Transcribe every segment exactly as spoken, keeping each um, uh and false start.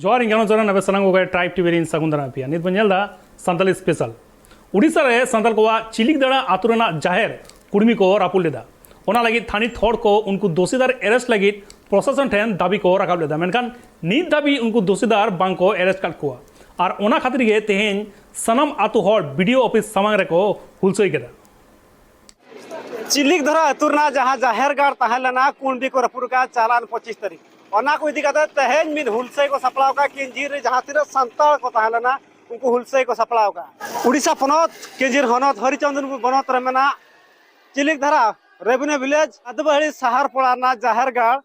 ᱡᱚᱦᱟᱨ, ᱤᱧ ᱜᱟᱱᱚ ᱪᱚᱨᱚᱱ ᱟᱵᱮ ᱥᱟᱱᱟᱢ ᱠᱚᱜᱮ ᱴᱨᱟᱭᱤᱵᱽ ᱴᱤᱵᱷᱤ ᱨᱤᱧ ᱥᱟᱹᱜᱩᱱ ᱫᱟᱨᱟᱢ ᱯᱮᱭᱟ᱾ ᱱᱤᱛ ᱵᱚᱱ ᱧᱮᱞ ᱮᱫᱟ ᱥᱟᱱᱛᱟᱞᱤ ᱥᱯᱮᱥᱟᱞ᱾ ᱩᱰᱤᱥᱟ ᱨᱮ ᱥᱟᱱᱛᱟᱲ ᱠᱚᱣᱟᱜ ᱪᱤᱞᱤᱠ ᱫᱟᱲᱟ ᱟᱛᱳ ᱨᱮᱱᱟᱜ ᱡᱟᱦᱮᱨ ᱠᱩᱲᱢᱤ ᱠᱚ ᱨᱟᱹᱯᱩᱫ ᱞᱮᱫᱟ᱾ ᱚᱱᱟ ᱞᱟᱹᱜᱤᱫ ᱛᱷᱟᱹᱱᱤᱛ ᱦᱚᱲ ᱠᱚ ᱩᱱᱠᱩ ᱫᱳᱥᱤᱫᱟᱨ ᱮᱨᱮᱥᱴ ᱞᱟᱹᱜᱤᱫ ᱯᱨᱚᱥᱟᱥᱚᱱ ᱴᱷᱮᱱ ᱫᱟᱹᱵᱤ ᱠᱚ ᱨᱟᱠᱟᱵ ᱞᱮᱫᱟ, ᱢᱮᱱᱠᱷᱟᱱ ᱱᱤᱛ ᱫᱷᱟᱹᱵᱤᱡ ᱩᱱᱠᱩ ᱫᱳᱥᱤᱫᱟᱨ ᱵᱟᱝ ᱠᱚ ᱮᱨᱮᱥᱴ ᱠᱟᱫ ᱠᱚᱣᱟ᱾ ᱟᱨ ᱚᱱᱟ ᱠᱷᱟᱹᱛᱤᱨ ᱜᱮ ᱛᱮᱦᱮᱧ ᱥᱟᱱᱟᱢ ᱟᱛᱳ ᱦᱚᱲ ᱵᱤᱰᱤᱳ ᱚᱯᱷᱤᱥ ᱥᱟᱢᱟᱝ ᱨᱮᱠᱚ ᱦᱩᱞᱥᱟᱹᱭ ᱠᱮᱫᱟ᱾ ᱪᱤᱞᱤᱠ ᱫᱷᱟᱨᱟ ᱟᱹᱛᱩ ᱨᱮᱱᱟᱜ ᱡᱟᱦᱟᱸ ᱡᱟᱦᱮᱨ ᱜᱟᱲ ᱛᱟᱦᱮᱸ ᱞᱮᱱᱟ, ᱠᱩᱬᱵᱤ ᱠᱚ ᱨᱟᱹᱯᱩᱫ ᱟᱠᱟᱫ ᱪᱟᱞᱟᱱ ᱯᱚᱸᱪᱤᱥ ᱛᱟᱹᱨᱤᱠᱷ, ᱚᱱᱟ ᱠᱚ ᱤᱫᱤ ᱠᱟᱛᱮ ᱛᱮᱦᱮᱧ ᱢᱤᱫ ᱦᱩᱞᱥᱟᱹᱭ ᱠᱚ ᱥᱟᱯᱲᱟᱣ ᱟᱠᱟᱫ᱾ ᱠᱤᱧᱡᱷᱤᱨ ᱨᱮ ᱡᱟᱦᱟᱸ ᱛᱤᱱᱟᱹᱜ ᱥᱟᱱᱛᱟᱲ ᱠᱚ ᱛᱟᱦᱮᱸ ᱞᱮᱱᱟ, ᱩᱱᱠᱩ ᱦᱩᱞᱥᱟᱹᱭ ᱠᱚ ᱥᱟᱯᱲᱟᱣ ᱟᱠᱟᱫ᱾ ᱩᱰᱤᱥᱟ ᱯᱚᱱᱚᱛ ᱠᱤᱧᱡᱷᱤᱨ ᱦᱚᱱᱚᱛ ᱦᱚᱨᱤᱪᱚᱱᱫᱚᱱᱯᱩᱨ ᱵᱚᱱᱚᱛ ᱨᱮ ᱢᱮᱱᱟᱜ ᱪᱤᱞᱤᱠ ᱫᱷᱟᱨᱟ ᱨᱮᱵᱷᱮᱱᱭᱩ ᱵᱷᱤᱞᱮᱡᱽ ᱟᱹᱫᱤᱵᱟᱹᱦᱤ ᱥᱟᱦᱟᱨ ᱯᱟᱲᱟ ᱨᱮᱱᱟᱜ ᱡᱟᱦᱮᱨ ᱜᱟᱲ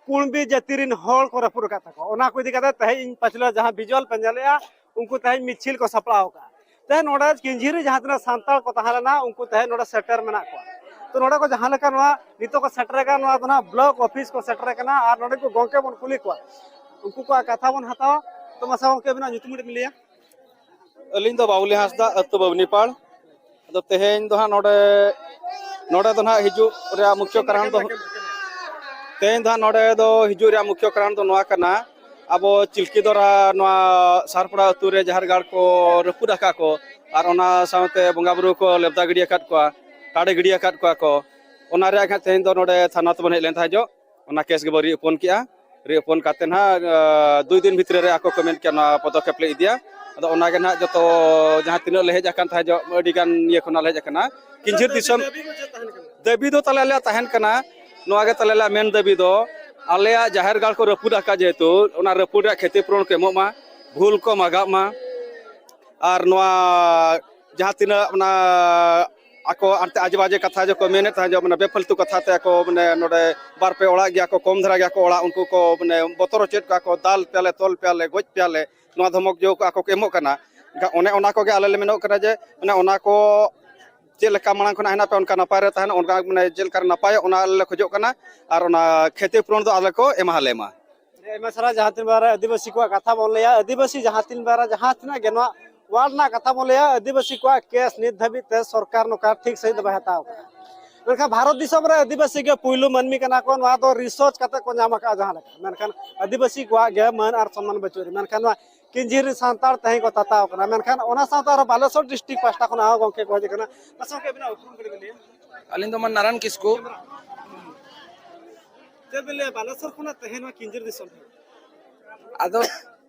ᱠᱩᱬᱵᱤ ᱡᱟᱹᱛᱤ ᱨᱮᱱ ᱦᱚᱲ ᱠᱚ ᱨᱟᱹᱯᱩᱫ ᱟᱠᱟᱫ ᱛᱟᱠᱚᱣᱟ᱾ ᱚᱱᱟ ᱠᱚ ᱤᱫᱤ ᱠᱟᱛᱮ ᱛᱮᱦᱮᱧ ᱤᱧ ᱯᱟᱪᱷᱞᱟ ᱡᱟᱦᱟᱸ ᱵᱷᱤᱡᱩᱣᱟᱞ ᱯᱮ ᱧᱮᱞᱮᱜᱼᱟ, ᱩᱱᱠᱩ ᱛᱮᱦᱮᱧ ᱢᱤᱪᱷᱤᱞ ᱠᱚ ᱥᱟᱯᱲᱟᱣ ᱟᱠᱟᱫᱼᱟ᱾ ᱛᱮᱦᱮᱧ ᱱᱚᱰᱮ ᱠᱤᱧᱡᱷᱤᱨ ᱨᱮ ᱡᱟᱦᱟᱸ ᱛᱤᱱᱟᱹᱜ ᱥᱟᱱᱛᱟᱲ ᱠᱚ ᱛᱟᱦᱮᱸ ᱞᱮᱱᱟ, ᱩᱱᱠᱩ ᱛᱮᱦᱮᱧ ᱱᱚᱰᱮ ᱥᱮᱴᱮᱨ ᱢᱮᱱᱟᱜ ᱠᱚᱣᱟ᱾ ᱛᱚ ᱱᱚᱰᱮ ᱠᱚ ᱡᱟᱦᱟᱸ ᱞᱮᱠᱟ ᱱᱚᱣᱟ ᱱᱤᱛᱚᱜ ᱠᱚ ᱥᱮᱴᱮᱨ ᱟᱠᱟᱱ, ᱱᱚᱣᱟ ᱫᱚ ᱱᱟᱦᱟᱜ ᱵᱞᱚᱠ ᱚᱯᱷᱤᱥ ᱠᱚ ᱥᱮᱴᱮᱨ ᱟᱠᱟᱱᱟ ᱟᱨ ᱱᱚᱰᱮ ᱠᱚ ᱜᱚᱢᱠᱮ ᱵᱚᱱ ᱠᱩᱞᱤ ᱠᱚᱣᱟ, ᱩᱱᱠᱩ ᱠᱚᱣᱟᱜ ᱠᱟᱛᱷᱟ ᱵᱚᱱ ᱦᱟᱛᱟᱣᱟ᱾ ᱛᱚ ᱢᱟᱥᱮ ᱜᱚᱢᱠᱮ, ᱟᱹᱵᱤᱱᱟᱜ ᱧᱩᱛᱩᱢ ᱠᱟᱹᱴᱤᱡ ᱵᱤᱱ ᱞᱟᱹᱭᱟ? ᱟᱹᱞᱤᱧ ᱫᱚ ᱵᱟᱵᱩᱞᱤ ᱦᱟᱸᱥᱫᱟ, ᱟᱹᱛᱩ ᱵᱟᱹᱵᱽᱱᱤᱯᱟᱲ᱾ ᱟᱫᱚ ᱛᱮᱦᱮᱧ ᱫᱚ ᱦᱟᱸᱜ ᱱᱚᱰᱮ, ᱱᱚᱰᱮ ᱫᱚ ᱦᱟᱸᱜ ᱦᱤᱡᱩᱜ ᱨᱮᱭᱟᱜ ᱢᱩᱠᱷᱭᱟᱹ ᱠᱟᱨᱚᱱ ᱫᱚ, ᱛᱮᱦᱮᱧ ᱫᱚ ᱦᱟᱸᱜ ᱱᱚᱰᱮ ᱫᱚ ᱦᱤᱡᱩᱜ ᱨᱮᱭᱟᱜ ᱢᱩᱠᱷᱭᱟᱹ ᱠᱟᱨᱚᱱ ᱫᱚ ᱱᱚᱣᱟ ᱠᱟᱱᱟ, ᱟᱵᱚ ᱪᱤᱞᱠᱤ ᱫᱚᱨᱟ ᱱᱚᱣᱟ ᱥᱟᱦᱟᱨᱯᱟᱲᱟ ᱟᱹᱛᱩ ᱨᱮ ᱡᱟᱦᱮᱨ ᱜᱟᱲ ᱠᱚ ᱨᱟᱹᱯᱩᱫ ᱟᱠᱟᱫ ᱠᱚ, ᱟᱨ ᱚᱱᱟ ᱥᱟᱶᱛᱮ ᱵᱚᱸᱜᱟ ᱵᱩᱨᱩ ᱠᱚ ᱞᱮᱵᱫᱟ ᱜᱤᱰᱤ ᱟᱠᱟᱫ ᱠᱚᱣᱟ, ᱴᱟᱲᱮ ᱜᱤᱰᱤ ᱟᱠᱟᱫ ᱠᱚᱣᱟ ᱠᱚ, ᱚᱱᱟ ᱨᱮᱭᱟᱜ ᱦᱟᱸᱜ ᱛᱮᱦᱮᱧ ᱫᱚ ᱱᱚᱰᱮ ᱛᱷᱟᱱᱟ ᱛᱮᱵᱚᱱ ᱦᱮᱡ ᱞᱮᱱ ᱛᱟᱦᱮᱸ ᱡᱚᱜ᱾ ᱚᱱᱟ ᱠᱮᱥ ᱜᱮᱵᱚ ᱨᱤ ᱳᱯᱮᱱ ᱠᱮᱜᱼᱟ᱾ ᱨᱤ ᱳᱯᱮᱱ ᱠᱟᱛᱮ ᱱᱟᱦᱟᱜ, ᱟᱸ, ᱫᱩᱭ ᱫᱤᱱ ᱵᱷᱤᱛᱨᱤ ᱨᱮ ᱟᱠᱚ ᱠᱚ ᱢᱮᱱ ᱠᱮᱜᱼᱟ, ᱱᱚᱣᱟ ᱯᱚᱫᱚᱠᱷᱮᱯ ᱞᱮ ᱤᱫᱤᱭᱟ᱾ ᱟᱫᱚ ᱚᱱᱟ ᱜᱮ ᱱᱟᱦᱟᱜ ᱡᱚᱛᱚ ᱡᱟᱦᱟᱸ ᱛᱤᱱᱟᱹᱜ ᱞᱮ ᱦᱮᱡ ᱟᱠᱟᱱ ᱛᱟᱦᱮᱸ ᱡᱚᱜ, ᱟᱹᱰᱤ ᱜᱟᱱ ᱤᱭᱟᱹ ᱠᱷᱚᱱᱟᱜ ᱞᱮ ᱦᱮᱡ ᱟᱠᱟᱱᱟ᱾ ᱠᱤᱧᱡᱷᱤᱨ ᱫᱤᱥᱚᱢ ᱫᱟᱹᱵᱤ ᱫᱚ ᱛᱟᱞᱮ ᱟᱞᱮᱭᱟᱜ ᱛᱟᱦᱮᱱ ᱠᱟᱱᱟ, ᱱᱚᱣᱟ ᱜᱮ ᱛᱟᱞᱮ ᱟᱞᱮᱭᱟᱜ ᱢᱮᱱ ᱫᱟᱹᱵᱤ ᱫᱚ, ᱟᱞᱮᱭᱟᱜ ᱡᱟᱦᱮᱨ ᱜᱟᱲ ᱠᱚ ᱨᱟᱹᱯᱩᱫ ᱟᱠᱟᱫ, ᱡᱮᱦᱮᱛᱩ ᱚᱱᱟ ᱨᱟᱹᱯᱩᱫ ᱨᱮᱭᱟᱜ ᱠᱷᱮᱛᱤ ᱯᱩᱨᱚᱱ ᱠᱚ ᱮᱢᱚᱜ ᱢᱟ, ᱵᱷᱩᱞ ᱠᱚ ᱢᱟᱜᱟᱜ ᱢᱟ᱾ ᱟᱨ ᱱᱚᱣᱟ ᱡᱟᱦᱟᱸ ᱛᱤᱱᱟᱹᱜ ᱚᱱᱟ ᱟᱠᱚ ᱟᱱᱛᱮ ᱟᱡᱮ ᱵᱟᱡᱮ ᱠᱟᱛᱷᱟ ᱡᱮ ᱠᱚ ᱢᱮᱱᱮᱫ ᱛᱟᱦᱮᱸ, ᱡᱮ ᱢᱟᱱᱮ ᱵᱮᱯᱷᱟᱞᱛᱩ ᱠᱟᱛᱷᱟ ᱛᱮ ᱟᱠᱚ ᱢᱟᱱᱮ ᱱᱚᱰᱮ ᱵᱟᱨ ᱯᱮ ᱚᱲᱟᱜ ᱜᱮᱭᱟ ᱠᱚ, ᱠᱚᱢ ᱫᱷᱟᱨᱟ ᱜᱮᱭᱟ ᱠᱚ ᱚᱲᱟᱜ, ᱩᱱᱠᱩ ᱠᱚ ᱢᱟᱱᱮ ᱵᱚᱛᱚᱨ ᱦᱚᱪᱚᱭᱮᱫ ᱠᱚᱣᱟ ᱠᱚ, "ᱫᱟᱞ ᱯᱮᱭᱟᱞᱮ, ᱛᱚᱞ ᱯᱮᱭᱟᱞᱮ, ᱜᱚᱡ ᱯᱮᱭᱟᱞᱮ", ᱱᱚᱣᱟ ᱫᱷᱚᱢᱚᱠ ᱡᱚ ᱠᱚ ᱟᱠᱚ ᱠᱚ ᱮᱢᱚᱜ ᱠᱟᱱᱟ᱾ ᱮᱱᱠᱷᱟᱱ ᱚᱱᱮ ᱚᱱᱟ ᱠᱚᱜᱮ ᱟᱞᱮ ᱞᱮ ᱢᱮᱱᱚᱜ ᱠᱟᱱᱟ ᱡᱮ ᱢᱟᱱᱮ ᱚᱱᱟ ᱠᱚ ᱪᱮᱫ ᱞᱮᱠᱟ ᱢᱟᱲᱟᱝ ᱠᱷᱚᱱᱟᱜ ᱦᱮᱱᱟᱜ ᱯᱮ ᱚᱱᱠᱟ ᱱᱟᱯᱟᱭ ᱨᱮ ᱛᱟᱦᱮᱱ, ᱚᱱᱠᱟ ᱢᱟᱱᱮ ᱪᱮᱫ ᱞᱮᱠᱟ ᱨᱮ ᱱᱟᱯᱟᱭᱚᱜ ᱚᱱᱟ ᱟᱞᱮ ᱞᱮ ᱠᱷᱚᱡᱚᱜ ᱠᱟᱱᱟ᱾ ᱟᱨ ᱚᱱᱟ ᱠᱷᱮᱛᱤ ᱯᱩᱨᱚᱱ ᱫᱚ ᱟᱞᱮ ᱠᱚ ᱮᱢᱟ ᱞᱮ ᱢᱟ᱾ ᱟᱭᱢᱟ ᱥᱟᱨᱦᱟᱣ᱾ ᱡᱟᱦᱟᱸ ᱛᱤᱱ ᱵᱟᱨᱟ ᱟᱹᱫᱤᱵᱟᱹᱥᱤ ᱠᱚᱣᱟᱜ ᱠᱟᱛᱷᱟ ᱵᱚᱱ ᱞᱟᱹᱭᱟ, ᱟᱹᱫᱤᱵᱟᱹᱥᱤ ᱡᱟᱦᱟᱸ ᱛᱤᱱ ᱵᱟᱨᱟ ᱡᱟᱦᱟᱸ ᱛᱤᱱᱟᱹᱜ ᱜᱮ ᱱᱚᱣᱟ ᱣᱟᱨᱰ ᱨᱮᱱᱟᱜ ᱠᱟᱛᱷᱟ ᱵᱚᱱ ᱞᱟᱹᱭᱟ, ᱟᱹᱫᱤᱵᱟᱹᱥᱤ ᱠᱚᱣᱟᱜ ᱠᱮᱥ ᱱᱤᱛ ᱫᱷᱟᱹᱵᱤᱡ ᱛᱮ ᱥᱚᱨᱠᱟᱨ ᱱᱚᱝᱠᱟ ᱴᱷᱤᱠ ᱥᱟᱺᱦᱤᱡ ᱫᱚ ᱵᱟᱭ ᱦᱟᱛᱟᱣ ᱠᱟᱫᱟ᱾ ᱢᱮᱱᱠᱷᱟᱱ ᱵᱷᱟᱨᱚᱛ ᱫᱤᱥᱚᱢ ᱨᱮ ᱟᱹᱫᱤᱵᱟᱹᱥᱤ ᱜᱮ ᱯᱩᱭᱞᱩ ᱢᱟᱹᱱᱢᱤ ᱠᱟᱱᱟ ᱠᱚ, ᱱᱚᱣᱟ ᱫᱚ ᱨᱤᱥᱟᱨᱪ ᱠᱟᱛᱮ ᱠᱚ ᱧᱟᱢ ᱟᱠᱟᱫᱼᱟ ᱡᱟᱦᱟᱸ ᱞᱮᱠᱟ᱾ ᱢᱮᱱᱠᱷᱟᱱ ᱟᱹᱫᱤᱵᱟᱹᱥᱤ ᱠᱚᱣᱟᱜ ᱜᱮ ᱢᱟᱹᱱ ᱟᱨ ᱥᱚᱱᱢᱟᱱ ᱵᱟᱹᱪᱩᱜ ᱨᱮ, ᱢᱮᱱᱠᱷᱟᱱ ᱱᱚᱣᱟ ᱠᱤᱧᱡᱤᱨ ᱨᱮᱱ ᱥᱟᱱᱛᱟᱲ ᱛᱮᱦᱮᱧ ᱠᱚ ᱛᱟᱛᱟᱣ ᱠᱟᱱᱟ᱾ ᱢᱮᱱᱠᱷᱟᱱ ᱚᱱᱟ ᱥᱟᱶᱛᱮ ᱟᱨᱦᱚᱸ ᱵᱟᱞᱮᱥᱚᱨ ᱰᱤᱥᱴᱨᱤᱠᱴ ᱯᱟᱦᱴᱟ ᱠᱷᱚᱱᱟᱜ ᱦᱚᱸ ᱜᱚᱢᱠᱮ ᱠᱚ ᱦᱮᱡ ᱟᱠᱟᱱᱟ᱾ ᱢᱟᱥᱮ ᱜᱚᱢᱠᱮ, ᱟᱹᱵᱤᱱᱟᱜ ᱩᱯᱨᱩᱢ ᱠᱟᱹᱴᱤᱡ ᱵᱤᱱ ᱞᱟᱹᱭᱟ? ᱟᱹᱞᱤᱧ ᱫᱚ ᱢᱟᱱ ᱱᱟᱨᱟᱭᱚᱱ ᱠᱤᱥᱠᱩ᱾ ᱪᱮᱫ ᱵᱤᱱ ᱞᱟᱹᱭᱟ, ᱵᱟᱞᱮᱥᱚᱨ ᱠᱷᱚᱱᱟᱜ ᱛᱮᱦᱮᱧ ᱱᱚᱣᱟ ᱠᱤᱧᱡᱤᱨ ᱫᱤᱥᱚᱢ ᱦᱮᱡ? ᱟᱫᱚ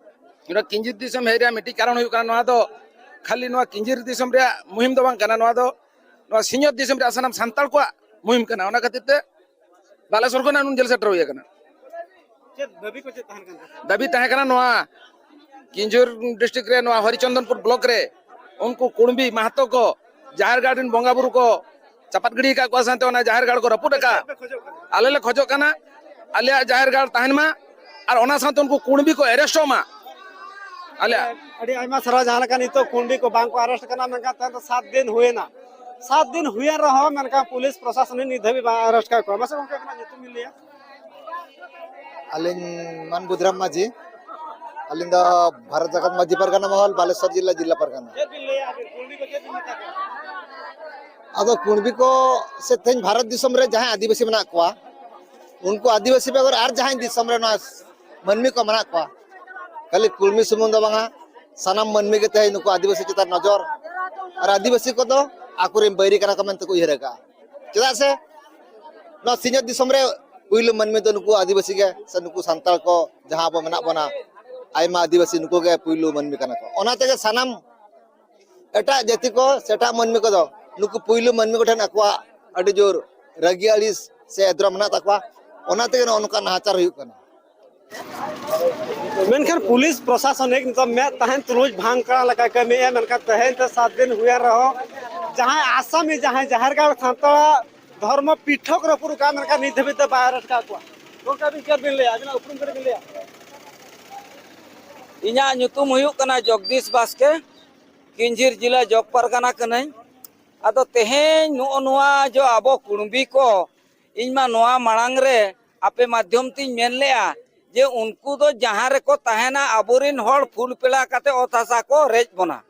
ᱱᱚᱣᱟ ᱠᱤᱧᱡᱤᱨ ᱫᱤᱥᱚᱢ ᱦᱮᱡ ᱨᱮᱭᱟᱜ ᱢᱤᱫᱴᱤᱡ ᱠᱟᱨᱚᱱ ᱦᱩᱭᱩᱜ ᱠᱟᱱᱟ, ᱱᱚᱣᱟ ᱫᱚ ᱠᱷᱟᱹᱞᱤ ᱱᱚᱣᱟ ᱠᱤᱧᱡᱤᱨ ᱫᱤᱥᱚᱢ ᱨᱮᱭᱟᱜ ᱢᱩᱦᱤᱢ ᱫᱚ ᱵᱟᱝ ᱠᱟᱱᱟ, ᱱᱚᱣᱟ ᱫᱚ ᱱᱚᱣᱟ ᱥᱤᱧᱚᱛ ᱫᱤᱥᱚᱢ ᱨᱮᱭᱟᱜ ᱥᱟᱱᱟᱢ ᱥᱟᱱᱛᱟᱲ ᱠᱚᱣᱟᱜ ᱢᱩᱦᱤᱢ ᱠᱟᱱᱟ᱾ ᱚᱱᱟ ᱠᱷᱟᱹᱛᱤᱨ ᱛᱮ ᱵᱟᱞᱮᱥᱚᱨ ᱠᱷᱚᱱᱟᱜ ᱱᱩᱱ ᱡᱷᱟᱹᱞ ᱥᱮᱴᱮᱨ ᱦᱩᱭ ᱟᱠᱟᱱᱟ᱾ ᱪᱮᱫ ᱫᱟᱹᱵᱤ ᱠᱚ ᱪᱮᱫ ᱛᱟᱦᱮᱱ ᱠᱟᱱ ᱛᱟᱯᱮᱭᱟ? ᱫᱟᱹᱵᱤ ᱛᱟᱦᱮᱸ ᱠᱟᱱᱟ ᱱᱚᱣᱟ ᱠᱤᱧᱡᱤᱨ ᱰᱤᱥᱴᱨᱤᱠᱴ ᱨᱮ, ᱱᱚᱣᱟ ᱦᱚᱨᱤᱪᱚᱱᱫᱚᱱᱯᱩᱨ ᱵᱞᱚᱠ ᱨᱮ ᱩᱱᱠᱩ ᱠᱩᱬᱵᱤ ᱢᱟᱦᱟᱛᱚ ᱠᱚ ᱡᱟᱦᱮᱨ ᱜᱟᱲ ᱨᱮᱱ ᱵᱚᱸᱜᱟ ᱵᱩᱨᱩ ᱠᱚ ᱪᱟᱯᱟᱫ ᱜᱤᱰᱤ ᱟᱠᱟᱫ ᱠᱚᱣᱟ, ᱥᱟᱶᱛᱮ ᱚᱱᱟ ᱡᱟᱦᱮᱨ ᱜᱟᱲ ᱠᱚ ᱨᱟᱹᱯᱩᱫ ᱟᱠᱟᱫ᱾ ᱪᱮᱫ ᱯᱮ ᱠᱷᱚᱡᱚᱜ ᱠᱟᱱᱟ? ᱟᱞᱮ ᱞᱮ ᱠᱷᱚᱡᱚᱜ ᱠᱟᱱᱟ ᱟᱞᱮᱭᱟᱜ ᱡᱟᱦᱮᱨ ᱜᱟᱲ ᱛᱟᱦᱮᱱ ᱢᱟ, ᱟᱨ ᱚᱱᱟ ᱥᱟᱶᱛᱮ ᱩᱱᱠᱩ ᱠᱩᱬᱵᱤ ᱠᱚ ᱮᱨᱮᱥᱴᱚᱜ ᱢᱟ᱾ ᱟᱞᱮᱭᱟᱜ ᱟᱹᱰᱤ ᱟᱭᱢᱟ ᱥᱟᱨᱦᱟᱣ᱾ ᱡᱟᱦᱟᱸ ᱞᱮᱠᱟ ᱱᱤᱛᱚᱜ ᱠᱩᱬᱵᱤ ᱠᱚ ᱵᱟᱝ ᱠᱚ ᱟᱨᱮᱥᱴ ᱠᱟᱱᱟ, ᱢᱮᱱᱠᱷᱟᱱ ᱛᱮᱦᱮᱧ ᱫᱚ ᱥᱟᱛ ᱫᱤᱱ ᱦᱩᱭᱮᱱᱟ᱾ ᱥᱟᱛ ᱫᱤᱱ ᱦᱩᱭᱮᱱ ᱨᱮᱦᱚᱸ ᱢᱮᱱᱠᱷᱟᱱ ᱯᱩᱞᱤᱥ ᱯᱨᱚᱥᱟᱥᱚᱱ ᱱᱤᱛ ᱫᱷᱟᱹᱵᱤᱡ ᱵᱟᱝ ᱟᱨᱮᱥᱴ ᱠᱟᱜ ᱠᱚᱣᱟ᱾ ᱢᱟᱥᱮ ᱜᱚᱢᱠᱮ, ᱟᱵᱤᱱᱟᱜ ᱧᱩᱛᱩᱢ ᱵᱤᱱ ᱞᱟᱹᱭᱟ? ᱟᱹᱞᱤᱧ ᱢᱟᱱ ᱵᱩᱫᱷᱨᱟᱢ ᱢᱟᱹᱡᱷᱤ᱾ ᱟᱹᱞᱤᱧ ᱫᱚ ᱵᱷᱟᱨᱚᱛ ᱡᱟᱠᱟᱛ ᱢᱟᱹᱡᱷᱤ ᱯᱟᱨᱜᱟᱱᱟ ᱢᱚᱦᱚᱞ, ᱵᱟᱞᱮᱥᱚᱨ ᱡᱤᱞᱟ, ᱡᱤᱞᱟ ᱯᱟᱨᱜᱟᱱᱟ᱾ ᱪᱮᱫ ᱵᱤᱱ ᱞᱟᱹᱭᱟ, ᱟᱹᱵᱤᱱ ᱠᱩᱬᱵᱤ ᱠᱚ ᱪᱮᱫ ᱵᱤᱱ ᱢᱮᱛᱟ ᱠᱚᱣᱟ? ᱟᱫᱚ ᱠᱩᱬᱵᱤ ᱠᱚ ᱥᱮ ᱛᱮᱦᱮᱧ ᱵᱷᱟᱨᱚᱛ ᱫᱤᱥᱚᱢ ᱨᱮ ᱡᱟᱦᱟᱸᱭ ᱟᱹᱫᱤᱵᱟᱹᱥᱤ ᱢᱮᱱᱟᱜ ᱠᱚᱣᱟ, ᱩᱱᱠᱩ ᱟᱹᱫᱤᱵᱟᱹᱥᱤ ᱵᱮᱜᱚᱨ ᱟᱨ ᱡᱟᱦᱟᱸᱭ ᱫᱤᱥᱚᱢ ᱨᱮ ᱱᱚᱣᱟ ᱢᱟᱹᱱᱢᱤ ᱠᱚ ᱢᱮᱱᱟᱜ ᱠᱚᱣᱟ, ᱠᱷᱟᱹᱞᱤ ᱠᱩᱲᱢᱤ ᱥᱩᱢᱩᱝ ᱫᱚ ᱵᱟᱝᱟ, ᱥᱟᱱᱟᱢ ᱢᱟᱹᱱᱢᱤ ᱜᱮ ᱛᱮᱦᱮᱧ ᱱᱩᱠᱩ ᱟᱹᱫᱤᱵᱟᱹᱥᱤ ᱪᱮᱛᱟᱱ ᱱᱚᱡᱚᱨ ᱟᱨ ᱟᱹᱫᱤᱵᱟᱹᱥᱤ ᱠᱚᱫᱚ ᱟᱠᱚᱨᱮᱱ ᱵᱟᱹᱭᱨᱤ ᱠᱟᱱᱟ ᱠᱚ ᱢᱮᱱᱛᱮ ᱠᱚ ᱩᱭᱦᱟᱹᱨ ᱟᱠᱟᱫᱼᱟ᱾ ᱪᱮᱫᱟᱜ ᱥᱮ ᱱᱚᱣᱟ ᱥᱤᱧᱚᱛ ᱫᱤᱥᱚᱢ ᱨᱮ ᱯᱩᱭᱞᱩ ᱢᱟᱹᱱᱢᱤ ᱫᱚ ᱱᱩᱠᱩ ᱟᱹᱫᱤᱵᱟᱹᱥᱤ ᱜᱮ, ᱥᱮ ᱱᱩᱠᱩ ᱥᱟᱱᱛᱟᱲ ᱠᱚ ᱡᱟᱦᱟᱸ ᱟᱵᱚ ᱢᱮᱱᱟᱜ ᱵᱚᱱᱟ, ᱟᱭᱢᱟ ᱟᱹᱫᱤᱵᱟᱹᱥᱤ ᱱᱩᱠᱩ ᱜᱮ ᱯᱩᱭᱞᱩ ᱢᱟᱹᱱᱢᱤ ᱠᱟᱱᱟ ᱠᱚ᱾ ᱚᱱᱟ ᱛᱮᱜᱮ ᱥᱟᱱᱟᱢ ᱮᱴᱟᱜ ᱡᱟᱹᱛᱤ ᱠᱚ ᱥᱮ ᱮᱴᱟᱜ ᱢᱟᱹᱱᱢᱤ ᱠᱚᱫᱚ ᱱᱩᱠᱩ ᱯᱩᱭᱞᱩ ᱢᱟᱹᱱᱢᱤ ᱠᱚᱴᱷᱮᱱ ᱟᱠᱚᱣᱟᱜ ᱟᱹᱰᱤ ᱡᱳᱨ ᱨᱟᱹᱜᱤ ᱟᱹᱲᱤᱥ ᱥᱮ ᱮᱫᱽᱨᱚ ᱢᱮᱱᱟᱜ ᱛᱟᱠᱚᱣᱟ᱾ ᱚᱱᱟ ᱛᱮᱜᱮ ᱱᱚᱜᱼᱚ ᱱᱚᱝᱠᱟ ᱱᱟᱦᱟᱪᱟᱨ ᱦᱩᱭᱩᱜ ᱠᱟᱱᱟ᱾ ᱢᱮᱱᱠᱷᱟᱱ ᱯᱩᱞᱤᱥ ᱯᱨᱚᱥᱟᱥᱚᱱᱤᱠ ᱱᱤᱛᱚᱜ ᱢᱮᱫ ᱛᱟᱦᱮᱱ ᱛᱩᱞᱩᱡ ᱵᱷᱟᱝ ᱠᱟᱱ ᱞᱮᱠᱟᱭ ᱠᱟᱹᱢᱤᱭᱮᱫᱼᱟ᱾ ᱢᱮᱱᱠᱷᱟᱱ ᱛᱮᱦᱮᱧ ᱛᱮ ᱥᱟᱛ ᱫᱤᱱ ᱦᱩᱭᱮᱱ ᱨᱮᱦᱚᱸ ᱡᱟᱦᱟᱸᱭ ᱟᱥᱟᱢᱤ, ᱡᱟᱦᱟᱸᱭ ᱡᱟᱦᱮᱨ ᱜᱟᱲ ᱥᱟᱱᱛᱟᱲᱟᱜ ᱫᱷᱚᱨᱢᱚ ᱯᱤᱴᱷᱚᱠ ᱨᱟᱹᱯᱩᱫ ᱟᱠᱟᱫ, ᱢᱮᱱᱠᱷᱟᱱ ᱱᱤᱛ ᱫᱷᱟᱹᱵᱤᱡ ᱛᱮ ᱵᱟᱭ ᱟᱨᱮᱥᱴ ᱟᱠᱟᱫ ᱠᱚᱣᱟ᱾ ᱜᱚᱢᱠᱮ, ᱟᱹᱵᱤᱱ ᱪᱮᱫ ᱵᱤᱱ ᱞᱟᱹᱭᱟ? ᱟᱹᱵᱤᱱᱟᱜ ᱩᱯᱨᱩᱢ ᱠᱟᱹᱴᱤᱡ ᱵᱤᱱ ᱞᱟᱹᱭᱟ? ᱤᱧᱟᱹᱜ ᱧᱩᱛᱩᱢ ᱦᱩᱭᱩᱜ ᱠᱟᱱᱟ ᱡᱚᱜᱽᱫᱤᱥ ᱵᱟᱥᱠᱮ, ᱠᱤᱧᱡᱷᱤᱨ ᱡᱮᱞᱟ ᱡᱚᱜᱽ ᱯᱟᱨᱜᱟᱱᱟ ᱠᱟᱹᱱᱟᱹᱧ᱾ ᱟᱫᱚ ᱛᱮᱦᱮᱧ ᱱᱚᱜᱼᱚ ᱱᱚᱣᱟ ᱡᱚ ᱟᱵᱚ ᱠᱩᱬᱵᱤ ᱠᱚ, ᱤᱧ ᱢᱟ ᱱᱚᱣᱟ ᱢᱟᱲᱟᱝ ᱨᱮ ᱟᱯᱮ ᱢᱟᱫᱽᱫᱷᱚᱢ ᱛᱤᱧ ᱢᱮᱱ ᱞᱮᱜᱼᱟ ᱡᱮ ᱩᱱᱠᱩ ᱫᱚ ᱡᱟᱦᱟᱸ ᱨᱮᱠᱚ ᱛᱟᱦᱮᱱᱟ, ᱟᱵᱚᱨᱮᱱ ᱦᱚᱲ ᱯᱷᱩᱞ ᱯᱮᱲᱟ ᱠᱟᱛᱮ ᱚᱛ ᱦᱟᱥᱟ ᱠᱚ ᱨᱮᱡ ᱵᱚᱱᱟ᱾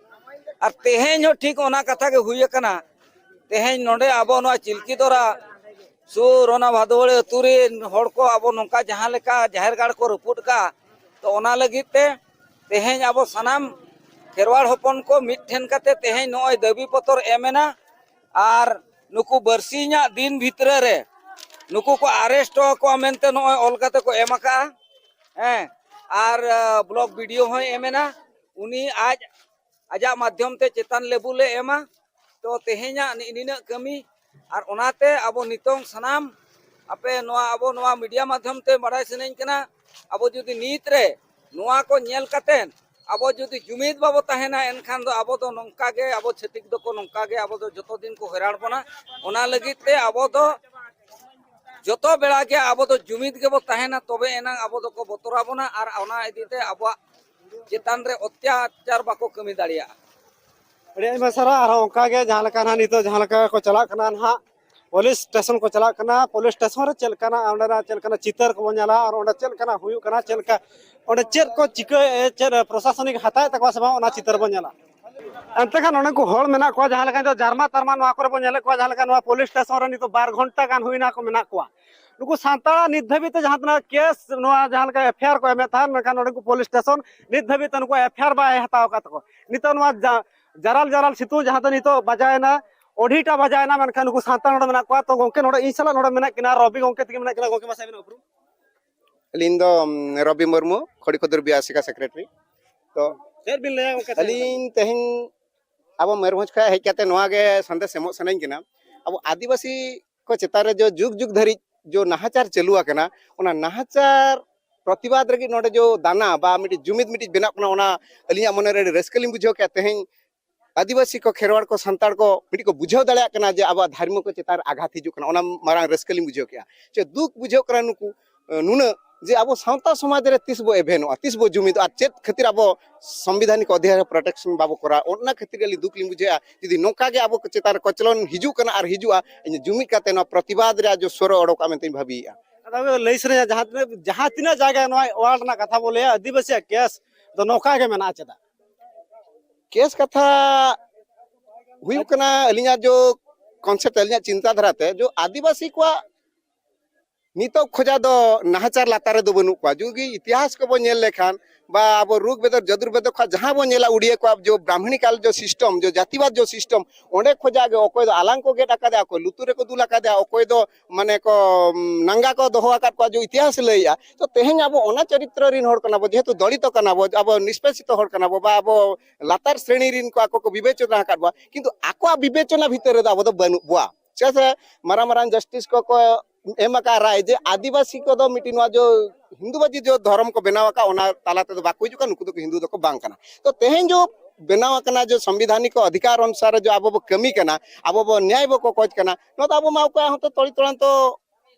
ᱟᱨ ᱛᱮᱦᱮᱧ ᱦᱚᱸ ᱴᱷᱤᱠ ᱚᱱᱟ ᱠᱟᱛᱷᱟ ᱜᱮ ᱦᱩᱭ ᱟᱠᱟᱱᱟ᱾ ᱛᱮᱦᱮᱧ ᱱᱚᱰᱮ ᱟᱵᱚ ᱱᱚᱣᱟ ᱪᱤᱞᱠᱤᱫᱚᱨᱟ ᱥᱩᱨ ᱚᱱᱟ ᱵᱷᱟᱫᱩᱣᱟᱹᱲᱤ ᱟᱹᱛᱩ ᱨᱮᱱ ᱦᱚᱲ ᱠᱚ ᱟᱵᱚ ᱱᱚᱝᱠᱟ ᱡᱟᱦᱟᱸ ᱞᱮᱠᱟ ᱡᱟᱦᱮᱨ ᱜᱟᱲ ᱠᱚ ᱨᱟᱹᱯᱩᱫ ᱟᱠᱟᱫᱼᱟ, ᱛᱚ ᱚᱱᱟ ᱞᱟᱹᱜᱤᱫ ᱛᱮ ᱛᱮᱦᱮᱧ ᱟᱵᱚ ᱥᱟᱱᱟᱢ ᱠᱷᱮᱨᱣᱟᱲ ᱦᱚᱯᱚᱱ ᱠᱚ ᱢᱤᱫ ᱴᱷᱮᱱ ᱠᱟᱛᱮ ᱛᱮᱦᱮᱧ ᱱᱚᱜᱼᱚᱭ ᱫᱟᱹᱵᱤ ᱯᱚᱛᱚᱨ ᱮᱢ ᱮᱱᱟ᱾ ᱟᱨ ᱱᱩᱠᱩ ᱵᱟᱨᱥᱤᱧᱟᱜ ᱫᱤᱱ ᱵᱷᱤᱛᱨᱟᱹ ᱨᱮ ᱱᱩᱠᱩ ᱠᱚ ᱟᱨᱮᱥᱴ ᱠᱚᱣᱟ ᱢᱮᱱᱛᱮ ᱱᱚᱜᱼᱚᱭ ᱚᱞ ᱠᱟᱛᱮ ᱠᱚ ᱮᱢ ᱟᱠᱟᱫᱼᱟ᱾ ᱦᱮᱸ, ᱟᱨ ᱵᱞᱚᱠ ᱵᱤᱰᱤᱳ ᱦᱚᱸᱭ ᱮᱢ ᱮᱱᱟ, ᱩᱱᱤ ᱟᱡ ᱟᱡᱟᱜ ᱢᱟᱫᱽᱫᱷᱚᱢ ᱛᱮ ᱪᱮᱛᱟᱱ ᱞᱮᱵᱩᱞ ᱮ ᱮᱢᱟ᱾ ᱛᱚ ᱛᱮᱦᱮᱧᱟᱜ ᱱᱤ- ᱱᱤᱱᱟᱹᱜ ᱠᱟᱹᱢᱤ, ᱟᱨ ᱚᱱᱟᱛᱮ ᱟᱵᱚ ᱱᱤᱛᱚᱝ ᱥᱟᱱᱟᱢ ᱟᱯᱮ ᱱᱚᱣᱟ ᱟᱵᱚ ᱱᱚᱣᱟ ᱢᱤᱰᱤᱭᱟ ᱢᱟᱫᱽᱫᱷᱚᱢ ᱛᱮ ᱵᱟᱲᱟᱭ ᱥᱟᱱᱟᱧ ᱠᱟᱱᱟ, ᱟᱵᱚ ᱡᱩᱫᱤ ᱱᱤᱛ ᱨᱮ ᱱᱚᱣᱟ ᱠᱚ ᱧᱮᱞ ᱠᱟᱛᱮ ᱟᱵᱚ ᱡᱩᱫᱤ ᱡᱩᱢᱤᱫ ᱵᱟᱵᱚ ᱛᱟᱦᱮᱱᱟ, ᱮᱱᱠᱷᱟᱱ ᱫᱚ ᱟᱵᱚ ᱫᱚ ᱱᱚᱝᱠᱟ ᱜᱮ, ᱟᱵᱚ ᱪᱷᱟᱹᱛᱤᱠ ᱫᱚᱠᱚ ᱱᱚᱝᱠᱟ ᱜᱮ ᱟᱵᱚ ᱫᱚ ᱡᱚᱛᱚ ᱫᱤᱱ ᱠᱚ ᱦᱚᱭᱨᱟᱲ ᱵᱚᱱᱟ᱾ ᱚᱱᱟ ᱞᱟᱹᱜᱤᱫ ᱛᱮ ᱟᱵᱚ ᱫᱚ ᱡᱚᱛᱚ ᱵᱮᱲᱟ ᱜᱮ ᱟᱵᱚ ᱫᱚ ᱡᱩᱢᱤᱫ ᱜᱮᱵᱚ ᱛᱟᱦᱮᱱᱟ, ᱛᱚᱵᱮ ᱮᱱᱟᱝ ᱟᱵᱚ ᱫᱚᱠᱚ ᱵᱚᱛᱚᱨ ᱟᱵᱚᱱᱟ ᱟᱨ ᱚᱱᱟ ᱤᱫᱤ ᱛᱮ ᱟᱵᱚᱣᱟᱜ ᱪᱮᱛᱟᱱ ᱨᱮ ᱚᱛᱛᱟᱪᱟᱨ ᱵᱟᱠᱚ ᱠᱟᱹᱢᱤ ᱫᱟᱲᱮᱭᱟᱜᱼᱟ᱾ ᱟᱹᱰᱤ ᱟᱭᱢᱟ ᱥᱟᱨᱦᱟᱣ᱾ ᱟᱨᱦᱚᱸ ᱚᱱᱠᱟ ᱜᱮ ᱡᱟᱦᱟᱸ ᱞᱮᱠᱟ ᱱᱟᱦᱟᱜ ᱱᱤᱛᱚᱜ ᱡᱟᱦᱟᱸ ᱞᱮᱠᱟ ᱠᱚ ᱪᱟᱞᱟᱜ ᱠᱟᱱᱟ ᱱᱟᱦᱟᱜ ᱯᱩᱞᱤᱥ ᱥᱴᱮᱥᱚᱱ ᱠᱚ ᱪᱟᱞᱟᱜ ᱠᱟᱱᱟ, ᱯᱩᱞᱤᱥ ᱥᱴᱮᱥᱚᱱ ᱨᱮ ᱪᱮᱫ ᱞᱮᱠᱟᱱᱟᱜ ᱚᱸᱰᱮᱱᱟᱜ ᱪᱮᱫ ᱞᱮᱠᱟᱱᱟᱜ ᱪᱤᱛᱟᱹᱨ ᱠᱚᱵᱚᱱ ᱧᱮᱞᱟ ᱟᱨ ᱚᱸᱰᱮ ᱪᱮᱫ ᱞᱮᱠᱟᱱᱟᱜ ᱦᱩᱭᱩᱜ ᱠᱟᱱᱟ, ᱪᱮᱫ ᱞᱮᱠᱟ ᱚᱸᱰᱮ ᱪᱮᱫ ᱠᱚ ᱪᱤᱠᱟᱹ ᱪᱮᱫ ᱯᱨᱚᱥᱟᱥᱚᱱᱤᱠ ᱦᱟᱛᱟᱣᱮᱫ ᱛᱟᱠᱚᱣᱟ ᱥᱮ ᱵᱟᱝ, ᱚᱱᱟ ᱪᱤᱛᱟᱹᱨ ᱵᱚᱱ ᱧᱮᱞᱟ᱾ ᱮᱱᱛᱮ ᱠᱷᱟᱱ ᱚᱸᱰᱮ ᱠᱚ ᱦᱚᱲ ᱢᱮᱱᱟᱜ ᱠᱚᱣᱟ, ᱡᱟᱦᱟᱸ ᱞᱮᱠᱟ ᱱᱤᱛᱚᱜ ᱡᱟᱨᱢᱟ ᱛᱟᱨᱢᱟ ᱱᱚᱣᱟ ᱠᱚᱨᱮ ᱵᱚᱱ ᱧᱮᱞᱮᱫ ᱠᱚᱣᱟ, ᱡᱟᱦᱟᱸ ᱞᱮᱠᱟ ᱱᱚᱣᱟ ᱯᱩᱞᱤᱥ ᱥᱴᱮᱥᱚᱱ ᱨᱮ ᱱᱤᱛᱚᱜ ᱵᱟᱨ ᱜᱷᱚᱱᱴᱟ ᱜᱟᱱ ᱦᱩᱭᱱᱟ ᱠᱚ ᱢᱮᱱᱟᱜ ᱠᱚᱣᱟ᱾ ᱱᱩᱠᱩ ᱥᱟᱱᱛᱟᱲᱟᱜ ᱱᱤᱛ ᱫᱷᱟᱹᱵᱤᱡ ᱛᱮ ᱡᱟᱦᱟᱸ ᱛᱤᱱᱟᱹᱜ ᱠᱮᱥ ᱱᱚᱣᱟ ᱡᱟᱦᱟᱸ ᱞᱮᱠᱟ ᱮᱯᱷ ᱟᱭ ᱟᱨ ᱠᱚ ᱮᱢᱮᱫ ᱛᱟᱦᱮᱸᱫ, ᱢᱮᱱᱠᱷᱟᱱ ᱱᱚᱰᱮ ᱠᱚ ᱯᱩᱞᱤᱥ ᱥᱴᱮᱥᱚᱱ ᱱᱤᱛ ᱫᱷᱟᱹᱵᱤᱡ ᱛᱮ ᱱᱩᱠᱩ ᱮᱯᱷ ᱟᱭ ᱟᱨ ᱵᱟᱭ ᱦᱟᱛᱟᱣ ᱟᱠᱟᱫ ᱛᱟᱠᱚ᱾ ᱱᱤᱛᱚᱜ ᱱᱚᱣᱟ ᱡᱟ-, ᱡᱟᱨᱟᱞ ᱡᱟᱨᱟᱞ ᱥᱤᱛᱩᱝ ᱡᱟᱦᱟᱸ ᱫᱚ ᱱᱤᱛᱚᱜ ᱵᱟᱡᱟᱣᱮᱱᱟ, ᱚᱰᱤᱴᱟ ᱵᱟᱡᱟᱣᱮᱱᱟ, ᱢᱮᱱᱠᱷᱟᱱ ᱱᱩᱠᱩ ᱥᱟᱱᱛᱟᱲ ᱱᱚᱰᱮ ᱢᱮᱱᱟᱜ ᱠᱚᱣᱟ᱾ ᱛᱚ ᱜᱚᱝᱠᱮ, ᱱᱚᱰᱮ ᱤᱧ ᱥᱟᱞᱟᱜ ᱱᱚᱰᱮ ᱢᱮᱱᱟᱜ ᱠᱤᱱᱟ ᱨᱚᱵᱤ ᱜᱚᱝᱠᱮ ᱛᱟᱹᱠᱤᱱ ᱢᱮᱱᱟᱜ ᱠᱤᱱᱟ᱾ ᱜᱚᱝᱠᱮ, ᱢᱟᱥᱮ ᱟᱹᱵᱤᱱᱟᱜ ᱩᱯᱨᱩᱢ? ᱟᱹᱞᱤᱧ ᱫᱚ, ᱩᱢ, ᱨᱚᱵᱤ ᱢᱩᱨᱢᱩ, ᱠᱷᱚᱲᱤ ᱠᱷᱚᱫᱩᱨ ᱵᱤ ᱟᱨ ᱥᱤ ᱠᱟ ᱥᱮᱠᱨᱮᱴᱟᱨᱤ᱾ ᱛᱚ ᱪᱮᱫ ᱵᱤᱱ ᱞᱟᱹᱭᱟ ᱜᱚᱝᱠᱮ? ᱟᱹᱞᱤᱧ ᱛᱮᱦᱮᱧ ᱟᱵᱚ ᱢᱚᱭᱩᱨᱵᱷᱚᱸᱡᱽ ᱠᱷᱚᱱ ᱦᱮᱡ ᱠᱟᱛᱮ ᱱᱚᱣᱟ ᱜᱮ ᱥᱟᱸᱫᱮᱥ ᱮᱢᱚᱜ ᱥᱟᱱᱟᱧ ᱠᱟᱱᱟ, ᱟᱵᱚ ᱟᱹᱫᱤᱵᱟᱹᱥᱤ ᱠᱚ ᱪᱮᱛᱟᱱ ᱨᱮ ᱡᱚ ᱡᱩᱜᱽ ᱡᱩᱜᱽ ᱫᱷᱟᱹᱨᱤᱡ ᱡᱚ ᱱᱟᱦᱟᱪᱟᱨ ᱪᱟᱹᱞᱩ ᱟᱠᱟᱱᱟ, ᱚᱱᱟ ᱱᱟᱦᱟᱪᱟᱨ ᱯᱨᱚᱛᱤᱵᱟᱫ ᱞᱟᱹᱜᱤᱫ ᱱᱚᱰᱮ ᱡᱚ ᱫᱟᱱᱟ ᱵᱟ ᱢᱤᱫᱴᱤᱡ ᱡᱩᱢᱤᱫ ᱢᱤᱫᱴᱤᱡ ᱵᱮᱱᱟᱜ ᱠᱟᱱᱟ, ᱚᱱᱟ ᱟᱹᱞᱤᱧᱟᱜ ᱢᱚᱱᱮ ᱨᱮ ᱟᱹᱰᱤ ᱨᱟᱹᱥᱠᱟᱹ ᱞᱤᱧ ᱵᱩᱡᱷᱟᱹᱣ ᱠᱮᱫᱼᱟ᱾ ᱛᱮᱦᱮᱧ ᱟᱹᱫᱤᱵᱟᱹᱥᱤ ᱠᱚ, ᱠᱷᱮᱨᱣᱟᱲ ᱠᱚ, ᱥᱟᱱᱛᱟᱲ ᱠᱚ ᱢᱤᱫᱴᱤᱡ ᱠᱚ ᱵᱩᱡᱷᱟᱹᱣ ᱫᱟᱲᱮᱭᱟᱜ ᱠᱟᱱᱟ ᱡᱮ ᱟᱵᱚᱣᱟᱜ ᱫᱷᱚᱨᱢᱚ ᱠᱚ ᱪᱮᱛᱟᱱ ᱨᱮ ᱟᱜᱷᱟᱛ ᱦᱤᱡᱩᱜ ᱠᱟᱱᱟ, ᱚᱱᱟ ᱢᱟᱨᱟᱝ ᱨᱟᱹᱥᱠᱟᱹ ᱞᱤᱧ ᱵᱩᱡᱷᱟᱹᱣ ᱠᱮᱫᱼᱟ᱾ ᱪᱮ ᱫᱩᱠ ᱵᱩᱡᱷᱟᱹᱜ ᱠᱟᱱᱟ ᱱᱩᱠᱩ, ᱮ, ᱱᱩᱱᱟᱹᱜ ᱡᱮ ᱟᱵᱚ ᱥᱟᱶᱛᱟ ᱥᱚᱢᱟᱡᱽ ᱨᱮ ᱛᱤᱥ ᱵᱚ ᱮᱵᱷᱮᱱᱚᱜᱼᱟ, ᱛᱤᱥ ᱵᱚ ᱡᱩᱢᱤᱫᱚᱜᱼᱟ, ᱟᱨ ᱪᱮᱫ ᱠᱷᱟᱹᱛᱤᱨ ᱟᱵᱚ ᱥᱚᱝᱵᱤᱫᱷᱟᱱᱤᱠ ᱚᱫᱷᱤᱠᱟᱨ ᱯᱨᱚᱴᱮᱠᱥᱚᱱ ᱵᱟᱵᱚ ᱠᱚᱨᱟᱣᱟ, ᱚᱱᱟ ᱠᱷᱟᱹᱛᱤᱨ ᱟᱹᱞᱤᱧ ᱫᱩᱠ ᱞᱤᱧ ᱵᱩᱡᱷᱟᱹᱣᱮᱫᱼᱟ᱾ ᱡᱩᱫᱤ ᱱᱚᱝᱠᱟ ᱜᱮ ᱟᱵᱚ ᱠᱚ ᱪᱮᱛᱟᱱ ᱨᱮ ᱠᱚᱪᱞᱚᱱ ᱦᱤᱡᱩᱜ ᱠᱟᱱᱟ ᱟᱨ ᱦᱤᱡᱩᱜᱼᱟ, ᱤᱧ ᱡᱩᱢᱤᱫ ᱠᱟᱛᱮ ᱱᱚᱣᱟ ᱯᱨᱚᱛᱤᱵᱟᱫ ᱨᱮᱭᱟᱜ ᱡᱚ ᱥᱚᱨ ᱚᱰᱚᱠᱚᱜᱼᱟ ᱢᱮᱱᱛᱮᱧ ᱵᱷᱟᱹᱵᱤᱭᱮᱫᱼᱟ᱾ ᱟᱫᱚ ᱟᱵᱚ ᱞᱟᱹᱭ ᱥᱟᱱᱟᱧᱟ, ᱡᱟᱦᱟᱸ ᱛᱤᱱᱟᱹᱜ, ᱡᱟᱦᱟᱸ ᱛᱤᱱᱟᱹᱜ ᱡᱟᱭᱜᱟ ᱱᱚᱣᱟ ᱚᱣᱟᱨᱰ ᱨᱮᱱᱟᱜ ᱠᱟᱛᱷᱟ ᱵᱚ ᱞᱟᱹᱭᱟ, ᱟᱹᱫᱤᱵᱟᱹᱥᱤᱭᱟᱜ ᱠᱮᱥ ᱫᱚ ᱱᱚᱝᱠᱟ ᱜᱮ ᱢᱮᱱᱟᱜᱼᱟ, ᱪᱮᱫᱟᱜ? ᱠᱮᱥ ᱠᱟᱛᱷᱟ ᱦᱩᱭᱩᱜ ᱠᱟᱱᱟ, ᱟᱹᱞᱤᱧᱟᱜ ᱡᱚ ᱠᱚᱱᱥᱮᱯᱴ, ᱟᱹᱞᱤᱧᱟᱜ ᱪᱤᱱᱛᱟᱹ ᱫᱷᱟᱨᱟᱛᱮ, ᱡᱮ ᱟᱹᱫᱤᱵᱟᱹᱥᱤ ᱠᱚᱣᱟᱜ ᱱᱤᱛᱚᱜ ᱠᱷᱚᱡᱟ ᱫᱚ ᱱᱟᱦᱟᱪᱟᱨ ᱞᱟᱛᱟᱨ ᱨᱮᱫᱚ ᱵᱟᱹᱱᱩᱜ ᱠᱚᱣᱟ᱾ ᱡᱩᱫᱤ ᱤᱛᱤᱦᱟᱥ ᱠᱚᱵᱚᱱ ᱧᱮᱞ ᱞᱮᱠᱷᱟᱱ, ᱵᱟ ᱟᱵᱚ ᱨᱩᱜᱽ ᱵᱮᱫᱚᱨ ᱡᱚᱫᱩᱨ ᱵᱮᱫᱚᱨ ᱠᱷᱚᱱ ᱡᱟᱦᱟᱸ ᱵᱚᱱ ᱧᱮᱞᱟ, ᱩᱲᱤᱭᱟ ᱠᱚᱣᱟᱜ ᱡᱚ ᱵᱨᱟᱦᱢᱚᱬᱤᱠᱟᱞ ᱡᱚ ᱥᱤᱥᱴᱚᱢ, ᱡᱚ ᱡᱟᱛᱤᱵᱟᱫ ᱡᱚ ᱥᱤᱥᱴᱚᱢ, ᱚᱸᱰᱮ ᱠᱷᱚᱡᱟᱜ ᱜᱮ ᱚᱠᱚᱭ ᱫᱚ ᱟᱞᱟᱝ ᱠᱚ ᱜᱮᱫ ᱟᱠᱟᱫᱟ, ᱚᱠᱚᱭ ᱞᱩᱛᱩᱨ ᱨᱮᱠᱚ ᱫᱩᱞ ᱟᱠᱟᱫᱟ, ᱚᱠᱚᱭ ᱫᱚ ᱢᱟᱱᱮ ᱠᱚ, ᱩᱢ, ᱱᱟᱝᱜᱟ ᱠᱚ ᱫᱚᱦᱚ ᱟᱠᱟᱫ ᱠᱚᱣᱟ, ᱡᱚ ᱤᱛᱤᱦᱟᱥ ᱞᱟᱹᱭᱮᱜᱼᱟ᱾ ᱛᱚ ᱛᱮᱦᱮᱧ ᱟᱵᱚ ᱚᱱᱟ ᱪᱚᱨᱤᱛᱨᱚ ᱨᱤᱱ ᱦᱚᱲ ᱠᱟᱱᱟ ᱵᱚ, ᱡᱮᱦᱮᱛᱩ ᱫᱚᱞᱤᱛᱚ ᱠᱟᱱᱟ ᱵᱚ, ᱟᱵᱚ ᱱᱤᱥᱯᱮᱥᱤᱛᱚ ᱦᱚᱲ ᱠᱟᱱᱟ ᱵᱚ, ᱵᱟ ᱟᱵᱚ ᱞᱟᱛᱟᱨ ᱥᱨᱮᱬᱤ ᱨᱤᱱ ᱠᱚ ᱟᱠᱚ ᱠᱚ ᱵᱤᱵᱮᱪᱚᱱᱟ ᱟᱠᱟᱫ ᱵᱚ, ᱠᱤᱱᱛᱩ ᱟᱠᱚᱣᱟᱜ ᱵᱤᱵᱮᱪᱚᱱᱟ ᱵᱷᱤᱛᱟᱹᱨ ᱨᱮᱫᱚ ᱟᱵᱚ ᱫᱚ ᱵᱟᱹᱱᱩᱜ ᱵᱚᱣᱟ᱾ ᱪᱮᱫᱟᱜ ᱥᱮ ᱢᱟᱨᱟᱝ ᱢᱟᱨᱟᱝ ᱡᱟᱥᱴᱤᱥ ᱠᱚᱠᱚ ᱮᱢ ᱟᱠᱟᱫ ᱨᱟᱭ ᱡᱮ ᱟᱹᱫᱤᱵᱟᱹᱥᱤ ᱠᱚᱫᱚ ᱢᱤᱫᱴᱤᱡ ᱱᱚᱣᱟ ᱡᱚ ᱦᱤᱱᱫᱩᱵᱟᱫᱤ ᱡᱚ ᱫᱷᱚᱨᱚᱢ ᱠᱚ ᱵᱮᱱᱟᱣ ᱟᱠᱟᱫ, ᱚᱱᱟ ᱛᱟᱞᱟ ᱛᱮᱫᱚ ᱵᱟᱠᱚ ᱦᱤᱡᱩᱜ ᱠᱟᱱᱟ, ᱱᱩᱠᱩ ᱫᱚᱠᱚ ᱦᱤᱱᱫᱩ ᱫᱚᱠᱚ ᱵᱟᱝ ᱠᱟᱱᱟ᱾ ᱛᱚ ᱛᱮᱦᱮᱧ ᱡᱚ ᱵᱮᱱᱟᱣ ᱟᱠᱟᱱᱟ ᱡᱮ ᱥᱚᱝᱵᱤᱫᱷᱟᱱᱤᱠ ᱚᱫᱷᱤᱠᱟᱨ ᱚᱱᱩᱥᱟᱨ ᱡᱚ ᱟᱵᱚ ᱵᱚ ᱠᱟᱹᱢᱤ ᱠᱟᱱᱟ, ᱟᱵᱚ ᱵᱚ ᱱᱮᱭᱟᱭ ᱵᱚ ᱠᱚᱠᱚᱡ ᱠᱟᱱᱟ, ᱱᱚᱣᱟ ᱫᱚ ᱟᱵᱚ ᱢᱟ ᱚᱠᱚᱭᱟᱜ ᱦᱚᱸᱛᱚ ᱛᱚᱲᱤ ᱛᱚᱲᱟᱱ ᱛᱚ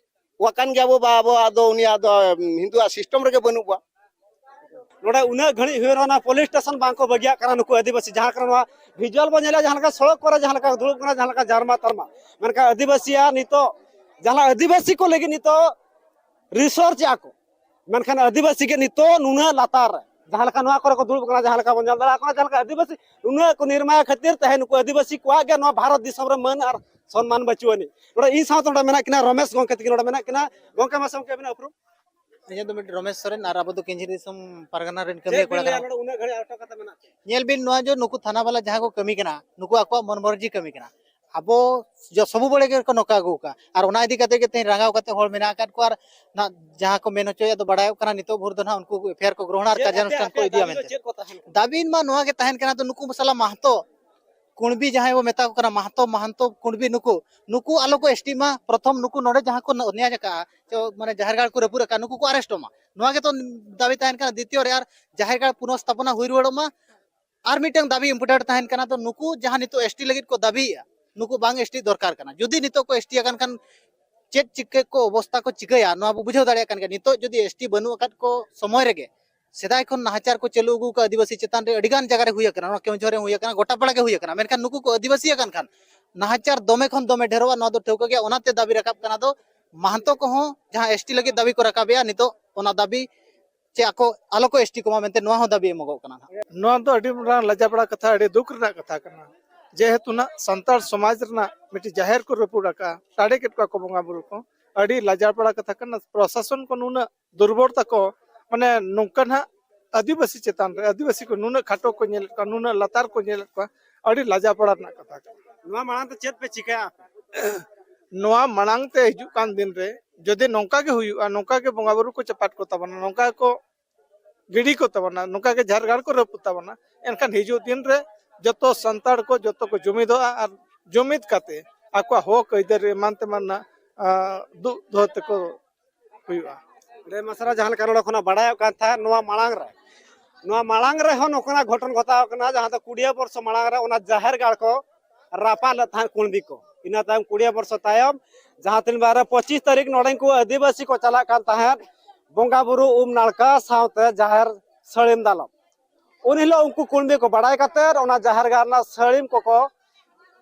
ᱟᱠᱟᱱ ᱜᱮᱭᱟ ᱵᱚ, ᱵᱟ ᱟᱵᱚᱣᱟᱜ ᱫᱚ ᱩᱱᱤᱭᱟᱜ ᱫᱚ ᱦᱤᱱᱫᱩᱣᱟᱜ ᱥᱤᱥᱴᱮᱢ ᱨᱮᱜᱮ ᱵᱟᱹᱱᱩᱜ ᱵᱚᱣᱟ᱾ ᱱᱚᱰᱮ ᱩᱱᱟᱹᱜ ᱜᱷᱟᱹᱲᱤᱡ ᱦᱩᱭ ᱨᱮᱦᱚᱸ ᱚᱱᱟ ᱯᱩᱞᱤᱥ ᱥᱴᱮᱥᱚᱱ ᱵᱟᱝ ᱠᱚ ᱵᱟᱹᱜᱤᱭᱟᱜ ᱠᱟᱱᱟ ᱱᱩᱠᱩ ᱟᱹᱫᱤᱵᱟᱹᱥᱤ᱾ ᱡᱟᱦᱟᱸ ᱠᱟᱨᱚᱱ ᱱᱚᱣᱟ ᱵᱷᱤᱡᱩᱣᱟᱞ ᱵᱚᱱ ᱧᱮᱞᱟ, ᱡᱟᱦᱟᱸ ᱞᱮᱠᱟ ᱥᱚᱲᱚᱠ ᱠᱚᱨᱮ ᱡᱟᱦᱟᱸ ᱞᱮᱠᱟ ᱫᱩᱲᱩᱵ ᱠᱟᱱᱟ, ᱡᱟᱦᱟᱸ ᱞᱮᱠᱟ ᱡᱟᱨᱢᱟ ᱛᱟᱨᱢᱟ, ᱢᱮᱱᱠᱷᱟᱱ ᱟᱹᱫᱤᱵᱟᱹᱥᱤᱭᱟᱜ ᱱᱤᱛᱚᱜ ᱡᱟᱦᱟᱸ ᱟᱹᱫᱤᱵᱟᱹᱥᱤ ᱠᱚ ᱞᱟᱹᱜᱤᱫ ᱱᱤᱛᱚᱜ ᱨᱤᱥᱚᱨᱪ ᱮᱫᱟ ᱠᱚ, ᱢᱮᱱᱠᱷᱟᱱ ᱟᱹᱫᱤᱵᱟᱹᱥᱤ ᱜᱮ ᱱᱤᱛᱚᱜ ᱱᱩᱱᱟᱹᱜ ᱞᱟᱛᱟᱨ ᱨᱮ, ᱡᱟᱦᱟᱸ ᱞᱮᱠᱟ ᱱᱚᱣᱟ ᱠᱚᱨᱮ ᱠᱚ ᱫᱩᱲᱩᱵ ᱠᱟᱱᱟ, ᱡᱟᱦᱟᱸ ᱞᱮᱠᱟ ᱵᱚᱱ ᱧᱮᱞ ᱫᱟᱲᱮᱭᱟᱜ ᱠᱟᱱᱟ, ᱡᱟᱦᱟᱸ ᱞᱮᱠᱟ ᱟᱹᱫᱤᱵᱟᱹᱥᱤ ᱱᱩᱱᱟᱹᱜ ᱠᱚ ᱱᱤᱨᱢᱟᱭᱟ ᱠᱷᱟᱹᱛᱤᱨ ᱛᱮᱦᱮᱧ ᱱᱩᱠᱩ ᱟᱹᱫᱤᱵᱟᱹᱥᱤ ᱠᱚᱣᱟᱜ ᱜᱮ ᱱᱚᱣᱟ ᱵᱷᱟᱨᱚᱛ ᱫᱤᱥᱚᱢ ᱨᱮ ᱢᱟᱹᱱ ᱟᱨ ᱥᱚᱱᱢᱟᱱ ᱵᱟᱹᱪᱩᱜ ᱟᱹᱱᱤᱡ᱾ ᱱᱚᱰᱮ ᱤᱧ ᱥᱟᱶᱛᱮ ᱱᱚᱰᱮ ᱢᱮᱱᱟᱜ ᱠᱤᱱᱟ, ᱨᱚᱢᱮᱥ ᱜᱚᱝᱠᱮ ᱛᱟᱹᱠᱤᱱ ᱱᱚᱰᱮ ᱢᱮᱱᱟᱜ ᱠᱤᱱᱟ᱾ ᱜᱚᱝᱠᱮ, ᱢᱟᱥᱮ ᱜᱚᱝᱠᱮ, ᱟᱹᱵᱤᱱᱟᱜ ᱩᱯᱨᱩᱢ? ᱤᱧᱟᱹᱜ ᱫᱚ ᱢᱤᱫᱴᱮᱱ ᱨᱚᱢᱮᱥ ᱥᱚᱨᱮᱱ, ᱟᱨ ᱟᱵᱚ ᱫᱚ ᱠᱮᱧᱡᱷᱤᱨ ᱫᱤᱥᱚᱢ ᱯᱟᱨᱜᱟᱱᱟ ᱨᱮᱱ ᱠᱟᱹᱢᱤᱭᱟᱹ ᱪᱮᱫ ᱵᱤᱱ ᱠᱚᱲᱟ ᱞᱟᱹᱭᱟ, ᱠᱟᱱᱟ᱾ ᱱᱚᱰᱮ ᱩᱱᱟᱹᱜ ᱜᱷᱟᱹᱲᱤᱡ ᱟᱴᱚᱠ ᱠᱟᱛᱮ ᱢᱮᱱᱟᱜ ᱯᱮᱭᱟ? ᱧᱮᱞ ᱵᱤᱱ, ᱱᱚᱣᱟ ᱡᱮ ᱱᱩᱠᱩ ᱛᱷᱟᱱᱟ ᱵᱟᱞᱟ ᱡᱟᱦᱟᱸ ᱠᱚ ᱠᱟᱹᱢᱤ ᱠᱟᱱᱟ, ᱱᱩᱠᱩ ᱟᱠᱚᱣᱟᱜ ᱢᱚᱱ ᱢᱚᱨᱡᱤ ᱠᱟᱹᱢᱤ ᱠᱟᱱᱟ᱾ ᱟᱵᱚ ᱡᱚ ᱥᱚᱵᱩ ᱵᱟᱲᱮ ᱜᱮᱠᱚ ᱱᱚᱝᱠᱟ ᱟᱹᱜᱩ ᱠᱟᱜᱼᱟ, ᱟᱨ ᱚᱱᱟ ᱤᱫᱤ ᱠᱟᱛᱮ ᱜᱮ ᱛᱮᱦᱮᱧ ᱨᱟᱸᱜᱟᱣ ᱠᱟᱛᱮ ᱦᱚᱲ ᱢᱮᱱᱟᱜ ᱟᱠᱟᱫ ᱠᱚᱣᱟ, ᱟᱨ ᱱᱟ-, ᱡᱟᱦᱟᱸ ᱠᱚ ᱢᱮᱱ ᱦᱚᱪᱚᱭᱮᱫ ᱫᱚ ᱵᱟᱲᱟᱭᱚᱜ ᱠᱟᱱᱟ, ᱱᱤᱛᱚᱜ ᱵᱷᱳᱨ ᱫᱚ ᱱᱟᱦᱟᱜ ᱩᱱᱠᱩ ᱮᱯᱷ ᱟᱭ ᱟᱨ ᱠᱚ ᱜᱨᱚᱦᱚᱱᱟ ᱟᱨ ᱪᱮᱫ ᱠᱟᱨᱡᱟᱱᱩᱥᱴᱷᱟᱱ ᱟᱯᱮᱭᱟᱜ ᱠᱚ ᱫᱟᱹᱵᱤ ᱤᱫᱤᱭᱟ ᱫᱚ ᱢᱮᱱᱛᱮ᱾ ᱪᱮᱫ ᱠᱚ ᱛᱟᱦᱮᱱ ᱠᱟᱱᱟ? ᱫᱟᱹᱵᱤ ᱢᱟ ᱱᱚᱣᱟ ᱜᱮ ᱛᱟᱦᱮᱱ ᱠᱟᱱᱟ, ᱛᱚ ᱱᱩᱠᱩ ᱥᱟᱞᱟ ᱢᱟᱦᱛᱚ ᱠᱩᱬᱵᱤ ᱡᱟᱦᱟᱸᱭ ᱵᱚ ᱢᱮᱛᱟ ᱠᱚ ᱠᱟᱱᱟ, ᱢᱟᱦᱛᱚ, ᱢᱟᱦᱟᱱᱛᱚ, ᱠᱩᱬᱵᱤ, ᱱᱩᱠᱩ, ᱱᱩᱠᱩ ᱟᱞᱚ ᱠᱚ ᱮᱥ ᱴᱤ ᱢᱟ᱾ ᱯᱨᱚᱛᱷᱚᱢ ᱱᱩᱠᱩ ᱱᱚᱰᱮ ᱡᱟᱦᱟᱸ ᱠᱚ ᱚᱱᱭᱟᱭ ᱟᱠᱟᱜᱼᱟ, ᱪᱚ, ᱢᱟᱱᱮ ᱡᱟᱦᱮᱨ ᱜᱟᱲ ᱠᱚ ᱨᱟᱹᱯᱩᱫ ᱟᱠᱟᱫ, ᱱᱩᱠᱩ ᱠᱚ ᱟᱨᱮᱥᱴᱚᱜ ᱢᱟ, ᱱᱚᱣᱟ ᱜᱮᱛᱚ ᱫᱟᱹᱵᱤ ᱛᱟᱦᱮᱱ ᱠᱟᱱᱟ᱾ ᱫᱤᱛᱤᱭᱚ ᱨᱮ ᱟᱨ ᱡᱟᱦᱮᱨ ᱜᱟᱲ ᱯᱩᱱᱚᱨᱥᱛᱷᱟᱯᱚᱱᱟ ᱦᱩᱭ ᱨᱩᱣᱟᱹᱲᱚᱜ ᱢᱟ᱾ ᱟᱨ ᱢᱤᱫᱴᱟᱝ ᱫᱟᱹᱵᱤ ᱤᱢᱯᱚᱨᱴᱮᱱᱴ ᱛᱟᱦᱮᱱ ᱠᱟᱱᱟ, ᱫᱚ ᱱᱩᱠᱩ ᱡᱟᱦᱟᱸ ᱱᱤᱛᱚᱜ ᱮᱥ ᱴᱤ ᱞᱟᱹᱜᱤᱫ ᱠᱚ ᱫᱟᱹᱵᱤᱭᱮᱫᱼᱟ, ᱱᱩᱠᱩ ᱵᱟᱝ ᱮᱥ ᱴᱤ ᱫᱚᱨᱠᱟᱨ ᱠᱟᱱᱟ᱾ ᱡᱩᱫᱤ ᱱᱤᱛᱚᱜ ᱠᱚ ᱮᱥ ᱴᱤ ᱟᱠᱟᱱ ᱠᱷᱟᱱ ᱪᱮᱫ ᱪᱤᱠᱟᱹ ᱠᱚ ᱚᱵᱚᱥᱛᱟ ᱠᱚ ᱪᱤᱠᱟᱹᱭᱟ, ᱱᱚᱣᱟ ᱵᱚ ᱵᱩᱡᱷᱟᱹᱣ ᱫᱟᱲᱮᱭᱟᱜ ᱠᱟᱱ ᱜᱮᱭᱟ᱾ ᱱᱤᱛᱚᱜ ᱡᱩᱫᱤ ᱮᱥ ᱴᱤ ᱵᱟᱹᱱᱩᱜ ᱟᱠᱟᱫ ᱠᱚ ᱥᱚᱢᱚᱭ ᱨᱮᱜᱮ ᱥᱮᱫᱟᱭ ᱠᱷᱚᱱ ᱱᱟᱦᱟᱪᱟᱨ ᱠᱚ ᱪᱟᱹᱞᱩ ᱟᱹᱜᱩ ᱟᱠᱟᱫ ᱟᱹᱫᱤᱵᱟᱹᱥᱤ ᱪᱮᱛᱟᱱ ᱨᱮ ᱟᱹᱰᱤ ᱜᱟᱱ ᱡᱟᱭᱜᱟ ᱨᱮ ᱦᱩᱭ ᱟᱠᱟᱱᱟ, ᱱᱚᱣᱟ ᱠᱮᱣᱚᱱᱡᱷᱚᱨ ᱨᱮ ᱦᱩᱭ ᱟᱠᱟᱱᱟ, ᱜᱚᱴᱟ ᱯᱟᱲᱟ ᱜᱮ ᱦᱩᱭ ᱟᱠᱟᱱᱟ᱾ ᱢᱮᱱᱠᱷᱟᱱ ᱱᱩᱠᱩ ᱠᱚ ᱟᱹᱫᱤᱵᱟᱹᱥᱤ ᱟᱠᱟᱱ ᱠᱷᱟᱱ ᱱᱟᱦᱟᱪᱟᱨ ᱫᱚᱢᱮ ᱠᱷᱚᱱ ᱫᱚᱢᱮ ᱰᱷᱮᱨᱚᱜᱼᱟ, ᱱᱚᱣᱟ ᱫᱚ ᱴᱷᱟᱹᱣᱠᱟᱹ ᱜᱮᱭᱟ᱾ ᱚᱱᱟᱛᱮ ᱫᱟᱹᱵᱤ ᱨᱟᱠᱟᱵ ᱠᱟᱱᱟ ᱫᱚ, ᱢᱟᱦᱟᱱᱛᱚ ᱠᱚᱦᱚᱸ ᱡᱟᱦᱟᱸ ᱮᱥ ᱴᱤ ᱞᱟᱹᱜᱤᱫ ᱫᱟᱹᱵᱤ ᱠᱚ ᱨᱟᱠᱟᱵᱮᱜᱼᱟ, ᱱᱤᱛᱚᱜ ᱚᱱᱟ ᱫᱟᱹᱵᱤ ᱪᱮ ᱟᱠᱚ ᱟᱞᱚ ᱠᱚ ᱮᱥ ᱴᱤ ᱠᱚᱢᱟ ᱢᱮᱱᱛᱮ ᱱᱚᱣᱟ ᱦᱚᱸ ᱫᱟᱹᱵᱤ ᱮᱢᱚᱜᱚᱜ ᱠᱟᱱᱟ ᱱᱟᱦᱟᱜ᱾ ᱱᱚᱣᱟ ᱫᱚ ᱟᱹᱰᱤ ᱢᱟᱨᱟᱝ ᱞᱟᱡᱟᱯᱟᱲᱟ ᱠᱟᱛᱷᱟ, ᱟᱹᱰᱤ ᱫᱩᱠ ᱨᱮᱱᱟᱜ ᱠᱟᱛᱷᱟ ᱠᱟᱱᱟ᱾ ᱡᱮᱦᱮᱛᱩ ᱱᱟᱜ ᱥᱟᱱᱛᱟᱲ ᱥᱚᱢᱟᱡᱽ ᱨᱮᱱᱟᱜ ᱢᱤᱫᱴᱤᱡ ᱡᱟᱦᱮᱨ ᱠᱚ ᱨᱟᱹᱯᱩᱫ ᱟᱠᱟᱫᱼᱟ, ᱴᱟᱲᱮ ᱠᱮᱫ ᱠᱚᱣᱟ ᱠᱚ ᱵᱚᱸᱜᱟ ᱵᱩᱨᱩ ᱠᱚ, ᱟᱹᱰᱤ ᱞᱟᱡᱟᱣ ᱯᱟᱲᱟ ᱠᱟᱛᱷᱟ ᱠᱟᱱᱟ᱾ ᱯᱨᱚᱥᱟᱥᱚᱱ ᱠᱚ ᱱᱩᱱᱟᱹᱜ ᱫᱩᱨᱵᱚᱞ ᱛᱟᱠᱚ, ᱢᱟᱱᱮ ᱱᱚᱝᱠᱟ ᱱᱟᱜ ᱟᱹᱫᱤᱵᱟᱹᱥᱤ ᱪᱮᱛᱟᱱ ᱨᱮ, ᱟᱹᱫᱤᱵᱟᱹᱥᱤ ᱠᱚ ᱱᱩᱱᱟᱹᱜ ᱠᱷᱟᱴᱚ ᱠᱚ ᱧᱮᱞᱮᱫ ᱠᱚᱣᱟ, ᱱᱩᱱᱟᱹᱜ ᱞᱟᱛᱟᱨ ᱠᱚ ᱧᱮᱞᱮᱫ ᱠᱚᱣᱟ, ᱟᱹᱰᱤ ᱞᱟᱡᱟᱣ ᱯᱟᱲᱟ ᱨᱮᱱᱟᱜ ᱠᱟᱛᱷᱟ ᱠᱟᱱᱟ᱾ ᱱᱚᱣᱟ ᱢᱟᱲᱟᱝ ᱛᱮ ᱪᱮᱫ ᱯᱮ ᱪᱤᱠᱟᱹᱭᱟ? ᱱᱚᱣᱟ ᱢᱟᱲᱟᱝ ᱛᱮ ᱦᱤᱡᱩᱜ ᱠᱟᱱ ᱫᱤᱱ ᱨᱮ ᱡᱩᱫᱤ ᱱᱚᱝᱠᱟ ᱜᱮ ᱦᱩᱭᱩᱜᱼᱟ, ᱱᱚᱝᱠᱟ ᱜᱮ ᱵᱚᱸᱜᱟ ᱵᱩᱨᱩ ᱠᱚ ᱪᱟᱯᱟᱫ ᱠᱚ ᱛᱟᱵᱚᱱᱟ, ᱱᱚᱝᱠᱟ ᱜᱮᱠᱚ ᱜᱤᱰᱤ ᱠᱚ ᱛᱟᱵᱚᱱᱟ, ᱱᱚᱝᱠᱟ ᱜᱮ ᱡᱟᱦᱮᱨ ᱜᱟᱲ ᱠᱚ ᱨᱟᱹᱯᱩᱫ ᱛᱟᱵᱚᱱᱟ, ᱮᱱᱠᱷᱟᱱ ᱦᱤᱡᱩᱜ ᱫᱤᱱ ᱨᱮ ᱡᱚᱛᱚ ᱥᱟᱱᱛᱟᱲ ᱠᱚ ᱡᱚᱛᱚ ᱠᱚ ᱡᱩᱢᱤᱫᱚᱜᱼᱟ ᱟᱨ ᱡᱩᱢᱤᱫ ᱠᱟᱛᱮ ᱟᱠᱚᱣᱟᱜ ᱦᱚᱠ ᱟᱹᱭᱫᱟᱹᱨᱤ ᱮᱢᱟᱱ ᱛᱮᱢᱟᱱᱟᱜ, ᱟᱸ, ᱫᱩᱜ ᱫᱚᱦᱚ ᱛᱮᱠᱚ ᱦᱩᱭᱩᱜᱼᱟ᱾ ᱚᱸᱰᱮ ᱢᱟᱥᱨᱟ ᱡᱟᱦᱟᱸ ᱞᱮᱠᱟ ᱱᱚᱰᱮ ᱠᱷᱚᱱᱟᱜ ᱵᱟᱲᱟᱭᱚᱜ ᱠᱟᱱ ᱛᱟᱦᱮᱸᱫ, ᱱᱚᱣᱟ ᱢᱟᱲᱟᱝ ᱨᱮ, ᱱᱚᱣᱟ ᱢᱟᱲᱟᱝ ᱨᱮᱦᱚᱸ ᱱᱚᱝᱠᱟᱱᱟᱜ ᱜᱷᱚᱴᱚᱱ ᱜᱷᱚᱴᱟᱣ ᱠᱟᱱᱟ, ᱡᱟᱦᱟᱸ ᱫᱚ ᱠᱩᱲᱤᱭᱟᱹ ᱵᱚᱨᱥᱚ ᱢᱟᱲᱟᱝ ᱨᱮ ᱚᱱᱟ ᱡᱟᱦᱮᱨ ᱜᱟᱲ ᱠᱚ ᱨᱟᱯᱟᱜ ᱞᱮᱫ ᱛᱟᱦᱮᱸᱫ ᱠᱩᱬᱵᱤ ᱠᱚ᱾ ᱤᱱᱟᱹ ᱛᱟᱭᱚᱢ ᱠᱩᱲᱤᱭᱟᱹ ᱵᱚᱨᱥᱚ ᱛᱟᱭᱚᱢ ᱡᱟᱦᱟᱸ ᱛᱤᱱ ᱵᱟᱨ ᱨᱮ ᱯᱚᱸᱪᱤᱥ ᱛᱟᱹᱨᱤᱠᱷ ᱱᱚᱰᱮᱱ ᱠᱚ ᱟᱹᱫᱤᱵᱟᱹᱥᱤ ᱠᱚ ᱪᱟᱞᱟᱜ ᱠᱟᱱ ᱛᱟᱦᱮᱸᱫ ᱵᱚᱸᱜᱟ ᱵᱩᱨᱩ, ᱩᱢ ᱱᱟᱲᱠᱟ ᱥᱟᱶᱛᱮ ᱡᱟᱦᱮᱨ ᱥᱟᱹᱲᱤᱢ ᱫᱟᱞᱚᱵ᱾ ᱩᱱ ᱦᱤᱞᱳᱜ ᱩᱱᱠᱩ ᱠᱩᱬᱵᱤ ᱠᱚ ᱵᱟᱲᱟᱭ ᱠᱟᱛᱮᱫ ᱚᱱᱟ ᱡᱟᱦᱮᱨ ᱜᱟᱲ ᱨᱮᱱᱟᱜ ᱥᱟᱹᱲᱤᱢ ᱠᱚᱠᱚ